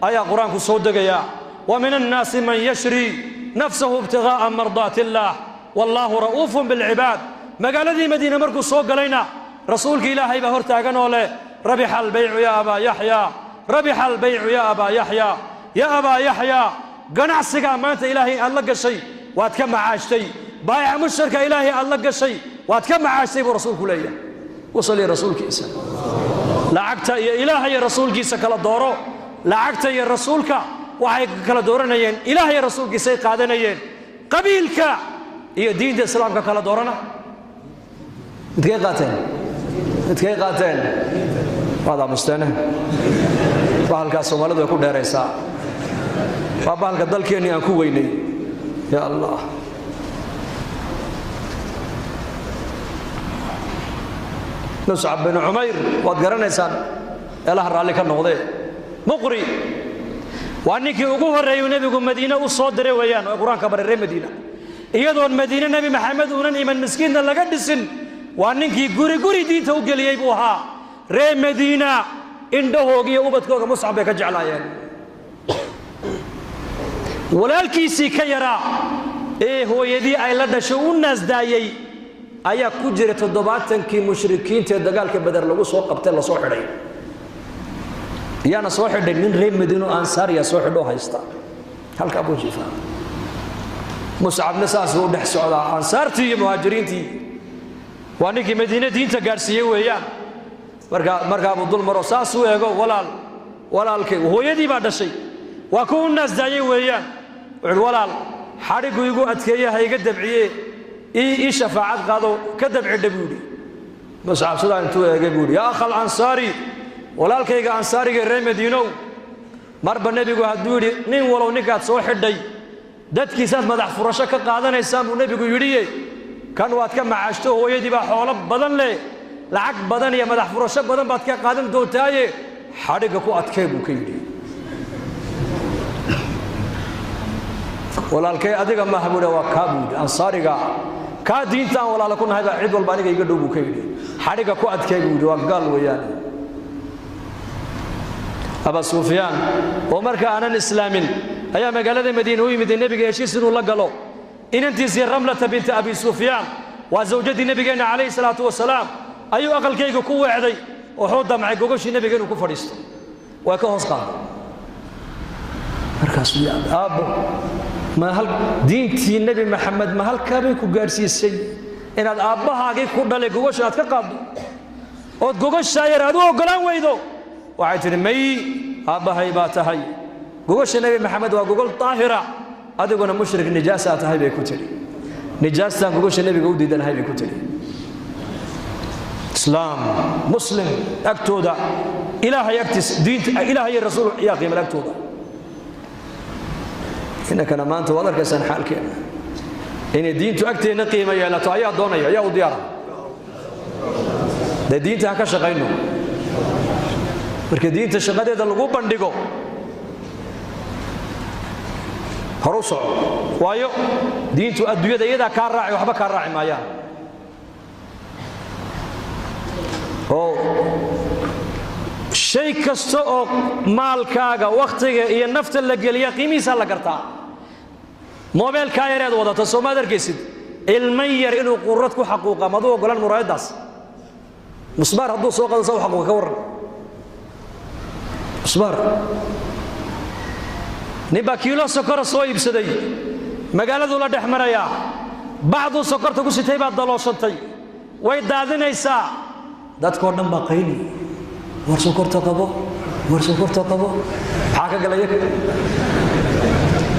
ayaa Qur-aanku soo degayaa: wa min annaasi man yashri nafsahu ibtigaa'a mardaati illaah wallaahu ra'uufun bilcibaad. Magaaladii Madiine markuu soo galayna rasuulkii Ilaahay baa hor taagan oo leh: rabixa albaycu ya abaa Yaxya, rabixa albaycu ya abaa Yaxya, ya abaa Yaxya, ganacsigaa maanta Ilaahay aad la gashay waad ka macaashtay, baayaca mushtarka Ilaahay aad la gashay waad ka macaashtay, buu rasuulku leeyahay. Wasaliya rasuulkiisa. Lacagta iyo Ilaahay iyo rasuulkiisa kala dooro. Lacagta iyo rasuulka waxay kala dooranayeen, Ilaah iyo rasuulkiisay qaadanayeen. Qabiilka iyo diinta islaamka kala doorana, midkay qaateen? Midkay qaateen? Waad aamusteene. Bahalkaas Soomaalidu way ku dheeraysaa, waa bahalka dalkeennii aan ku weynay. Ya Allah, Muscab bin Cumayr waad garanaysaan, eelaha raalli ka noqdee. Muqri waa ninkii ugu horreeyuu nebigu Madiine u soo diray weeyaan oo Qur-aanka baray reer Madiina, iyadoon Madiine Nebi Maxamed uunan iman, miskiinna laga dhisin. Waa ninkii guri guri diinta u geliyey buu ahaa. Reer Madiina indhahooga iyo ubadkooga Muscab bay ka jeclaayeen. Walaalkiisii ka yaraa ee hooyadii ay la dhashay u naasdaayey ayaa ku jira 70kii mushrikiinta ee dagaalka Beder lagu soo qabtay, lasoo xidhay. Yaana soo xidhay? Nin reer Madiino Ansaariya soo xidhoo haysta, halkaa buu jiifaa. Muscabna saasuu u dhex socdaa ansaartii iyo muhaajiriintii. Waa ninkii Madiine diinta gaadhsiiyey weeyaan. Markaa buu dul maro, saasuu eego. Walaal, walaalkay, hooyadii baa dhashay, waa ku u naasdaayey weeyaan. Wuxuuhi, walaal, xadhiggu igu adkeeye, ha iga dabciye, ii shafaacad qaado, ka dabcidha, buu yidhi. Muscab sidaa intuu eegay buu yidhi, yaa akha alansaari, walaalkayga ansaariga reer Madiinow, marba nebigu hadduu yidhi nin walow ninkaad soo xidhay dadkiisaad madax furasho ka qaadanaysaan buu nebigu yidhiye, kan waad ka macaashto, hooyadii baa xoolo badan leh, lacag badan iyo madax furasho badan baad ka qaadan doontaaye, xadhigga ku adkee, buu ka yidhi. Walaalkay adiga maaha, buu waa kaa, buu yidhi, ansaariga kaa diinta aan walaala ku nahay baa cid walba aniga iga dhow, buu ka yidhi. Xadhigga ku adkee, buu yidhi, waa gaal weeyaan. Aba Sufyaan oo marka aanan islaamin ayaa magaalada Madiine u yimid nebiga heshiis inuu la galo. Inantiisii Ramlata binta Abi Sufyaan, waa zawjadii nebigeenna calayhi salaatu wasalaam, ayuu aqalkayga ku weecday. Wuxuu damcay gogoshii nebiga inuu ku fadhiisto, waa ka hoos qaaday. Markaasuu yaabay, aabbo, ma hal diintii Nebi Maxamed ma halkaabay ku gaadhsiisay inaad aabbahaagii ku dhalay gogosha aad ka qaaddo ood gogoshaa yar aad u oggolaan weydo? Waxay tidhi, may, aabbahay baa tahay, gogosha Nebi Maxamed waa gogol daahira, adiguna mushrik nijaasaa tahay, bay ku tidhi. Nijaastaan gogosha nebiga u diidanahay, bay ku tidhi. Islaam muslim agtooda, Ilaahay agtiisa, diinta Ilaahay iyo rasuul ayaa qiimal agtooda. Inankana maanta waad arkaysaan xaalkeena. Inay diintu agteenna qiimo yeelato ayaa doonaya, ayaa u diyaara. Dee diinta ha ka shaqayno. Marka diinta shaqadeeda lagu bandhigo, horu soco, waayo diintu adduunyada iyadaa kaa raaci, waxba kaa raaci maayaan. Oo shay kasta oo maalkaaga, wakhtiga iyo nafta la geliya qiimihiisaa la gartaa. Moobeelkaa yareed wadata, soo maad arkaysid ilman yar inuu qurad ku xaquuqa? Maduu ogolaan muraayaddaas musbaar hadduu soo qado sa u xaquuqa? Ka warran musbaar. Nin baa kiilo sokora soo iibsaday, magaaladuu la dhex marayaa, bacduu sokorta ku sitay baa dalooshantay. Way daadinaysaa. Dadkoo dhan baa qayli, war sokorta qabo, war sokorta qabo. Maxaa ka galaya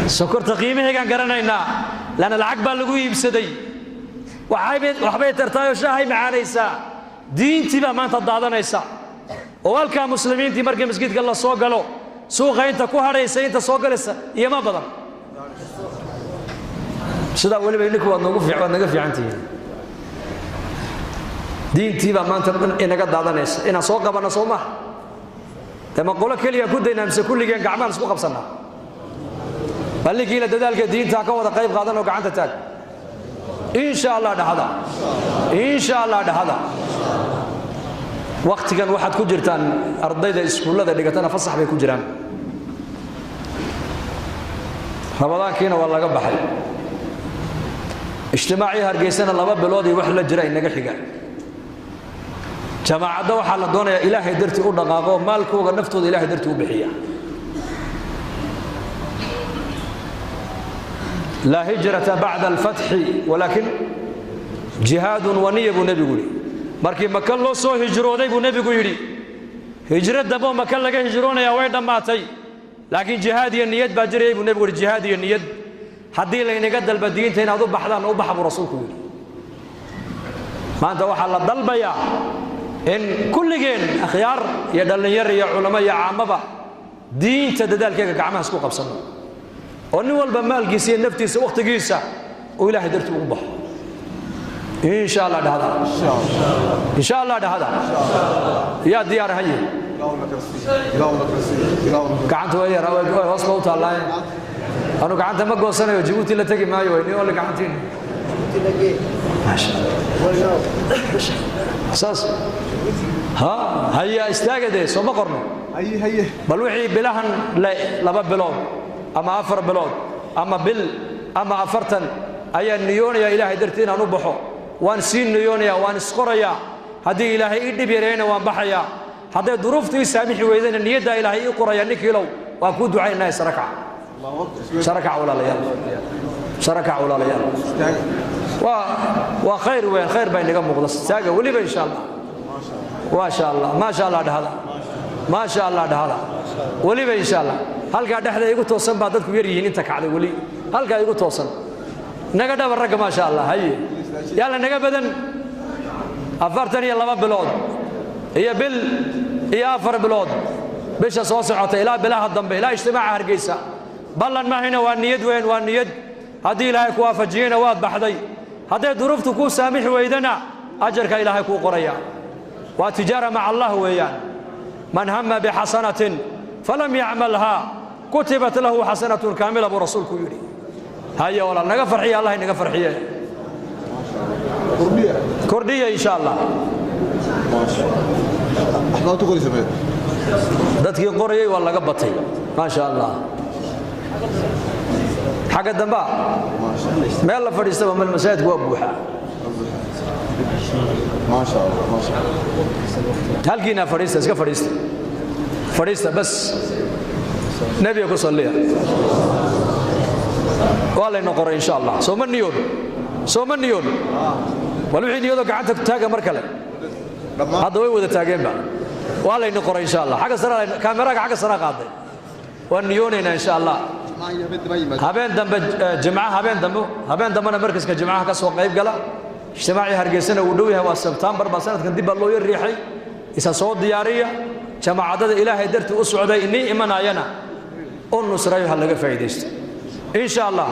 sokorta? Qiimaheegaan garanaynaa, laanna lacag baa lagu iibsaday. Waxbay tartaayoo shaahay macaanaysaa. Diintii baa maanta daadanaysa oo halkaa muslimiintii markii masjidka la soo galo, suuqa inta ku hadhaysa, inta soo galaysa iyoma badan. Sidaa weliba idinku waad noogu waad naga fiican tihiin. Diintii baa maanta dhan inaga daadanaysa. Inaan soo qabanno soo maha? Dee ma qolo keliya ku daynaa mise kulligeen gacmahan isku qabsannaa? Bal ninkiila dadaalka diinta ka wada qayb qaadan oo gacanta taag. Insha Allah dhahada, insha Allah dhahada. Wakhtigan waxaad ku jirtaan ardayda iskuullada dhigatana fasax bay ku jiraan, ramadaankiina waa laga baxay, ijtimaacii Hargeysana 2 bilood iyo wax la jira inaga xiga. Jamaacadda waxaa la doonayaa Ilaahay dartii u dhaqaaqo, maalkooga, naftooda Ilahay dartii u bixiya. Laa hijrata bacda alfatxi walaakin jihaadun waniya buu nebigu yidhi. Markii Maka loo soo hijrooday buu nebigu yidhi, hijro dambo Maka laga hijroonayaa way dhammaatay, laakiin jihaad iyo niyad baa jirayay buu nebigu yidhi. Jihaad iyo niyad haddii laynaga dalba diinta inaad u baxdaan, u baxa buu rasuulku yidhi. Maanta waxaa la dalbayaa in kulligeen akhyaar iyo dhallinyar iyo culamo iyo caamaba diinta dadaalkeega gacmaha isku qabsanno, oo nin walba maalkiisa iyo naftiisa, wakhtigiisa uu Ilaahay dartii ugu baxo. Insha Allah dhahda, insha Allah dhahda. Yaa diyaar haye? Gacanta way yar, way hoos ba u taallaaye. Anu gacanta ma goosanayo, Jabuuti la tegi maayo. Way ni ole gacantiin. Maasha saas ha haya istaagade, sooma qorno? Bal wixii bilahan 2 bilood ama 4 bilood ama bil ama 40 ayaan niyoonayaa Ilaahay dartii inaan u baxo. Waan sii niyoonayaa, waan isqorayaa. Haddii Ilaahay ii dhib yareeyna waan baxayaa, hadday duruuftu ii saamixi weydana niyaddaa Ilaahay ii qoraya. Ninkiilow waan kuu ducaynaynaa. Sarakac, sarakac walaalayaal, sarakac walaalayaal. Waa khayr weyn, khayr baa inaga muuqda. Taaga weliba, insha Allah. Maasha Allah, maasha Allah dhahada, maasha Allah dhahada weliba, insha Allah. Halkaa dhexda igu toosan baa dadku yar yihiin inta kacday weli. Halkaa igu toosan naga dhaba ragga, maasha Allah. Haye, yalla naga badan. 42 bilood iyo bil iyo 4 bilood bisha soo socota ilaa bilaha dambe, ilaa ijtimaaca Hargeysa, ballan mahayna, waa niyad weyn, waa niyad. Haddii Ilaahay ku waafajiyeyna waad baxday, hadday duruuftu kuu saamixi weydana ajarka Ilaahay kuu qoraya. Waa tijaara maca Allah weeyaan. Man hama bixasanatin falam yacmalhaa kutibat lahu xasanatun kaamila buu rasuulku yidhi. Haye walaal, naga farxiya, Allah inaga farxiye. Kordhiya insha Allah. Dadkii qorayay waa laga batay, maasha Allah. Xagga dambaa meel la fadhiistaba meel, masaajidku waa buuxaa. Halkiinaa fadhiista, iska fadhiista, fadhiista bas. Nebiga ku salliya. Waa layna qoray insha Allah. Sooma niyoon? Sooma niyoon? Bal wixii niyadoo gacanta taaga mar kale. Hadda way wada taageenba. Waa layna qoray insha Allah. Xagga sare kaameraga, xagga sare qaaday. Waan niyoonaynaa insha Allah. Habeen dambe jimca, habeen dambe, habeen dambena markaska jimcaha ka soo qayb gala. Ijtimaacii Hargeysana wuu dhow yahay, waa Sebtembar baa sanadkan dib baa loo yar riixay. Isa soo diyaariya. Jamaacadada Ilaahay dartii u socday inii imanayana u nusrayo, ha laga faa'iidaysto insha Allah.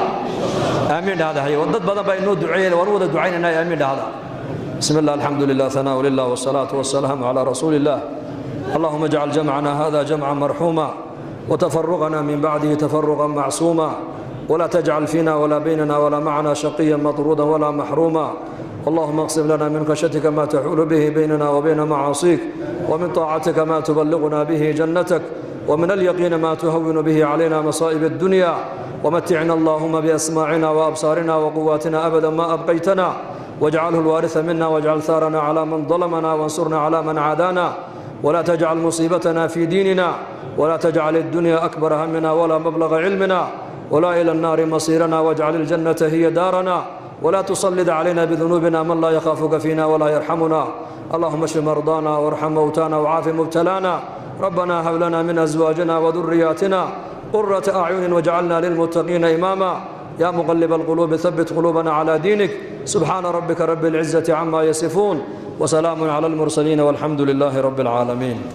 Aamiin dhahda. Haye, dad badan baa inoo duceeyeen, waan u wada ducaynaynaa. Aamiin dhahda. بسم الله، الحمد لله، ثناء لله، والصلاة والسلام على رسول الله. اللهم اجعل جمعنا هذا جمعا مرحوما، وتفرقنا من بعده تفرقا معصوما، ولا تجعل فينا ولا بيننا ولا معنا شقيا مطرودا ولا محروما. اللهم اقسم لنا من خشيتك ما تحول به بيننا وبين معاصيك، ومن طاعتك ما تبلغنا به جنتك، ومن اليقين ما تهون به علينا مصائب الدنيا. ومتعنا اللهم بأسماعنا وأبصارنا وقواتنا أبدا ما أبقيتنا، واجعله الوارث منا، واجعل ثارنا على من ظلمنا، وانصرنا على من عادانا، ولا تجعل مصيبتنا في ديننا، ولا تجعل الدنيا أكبر همنا ولا مبلغ علمنا، ولا إلى النار مصيرنا، واجعل الجنة هي دارنا. ولا تسلط علينا بذنوبنا من لا يخافك فينا ولا يرحمنا. اللهم اشف مرضانا وارحم موتانا وعاف مبتلانا. ربنا هب لنا من أزواجنا وذرياتنا قرة أعين واجعلنا للمتقين إماما. يا مقلب القلوب ثبت قلوبنا على دينك. سبحان ربك رب العزة عما يصفون، وسلام على المرسلين، والحمد لله رب العالمين.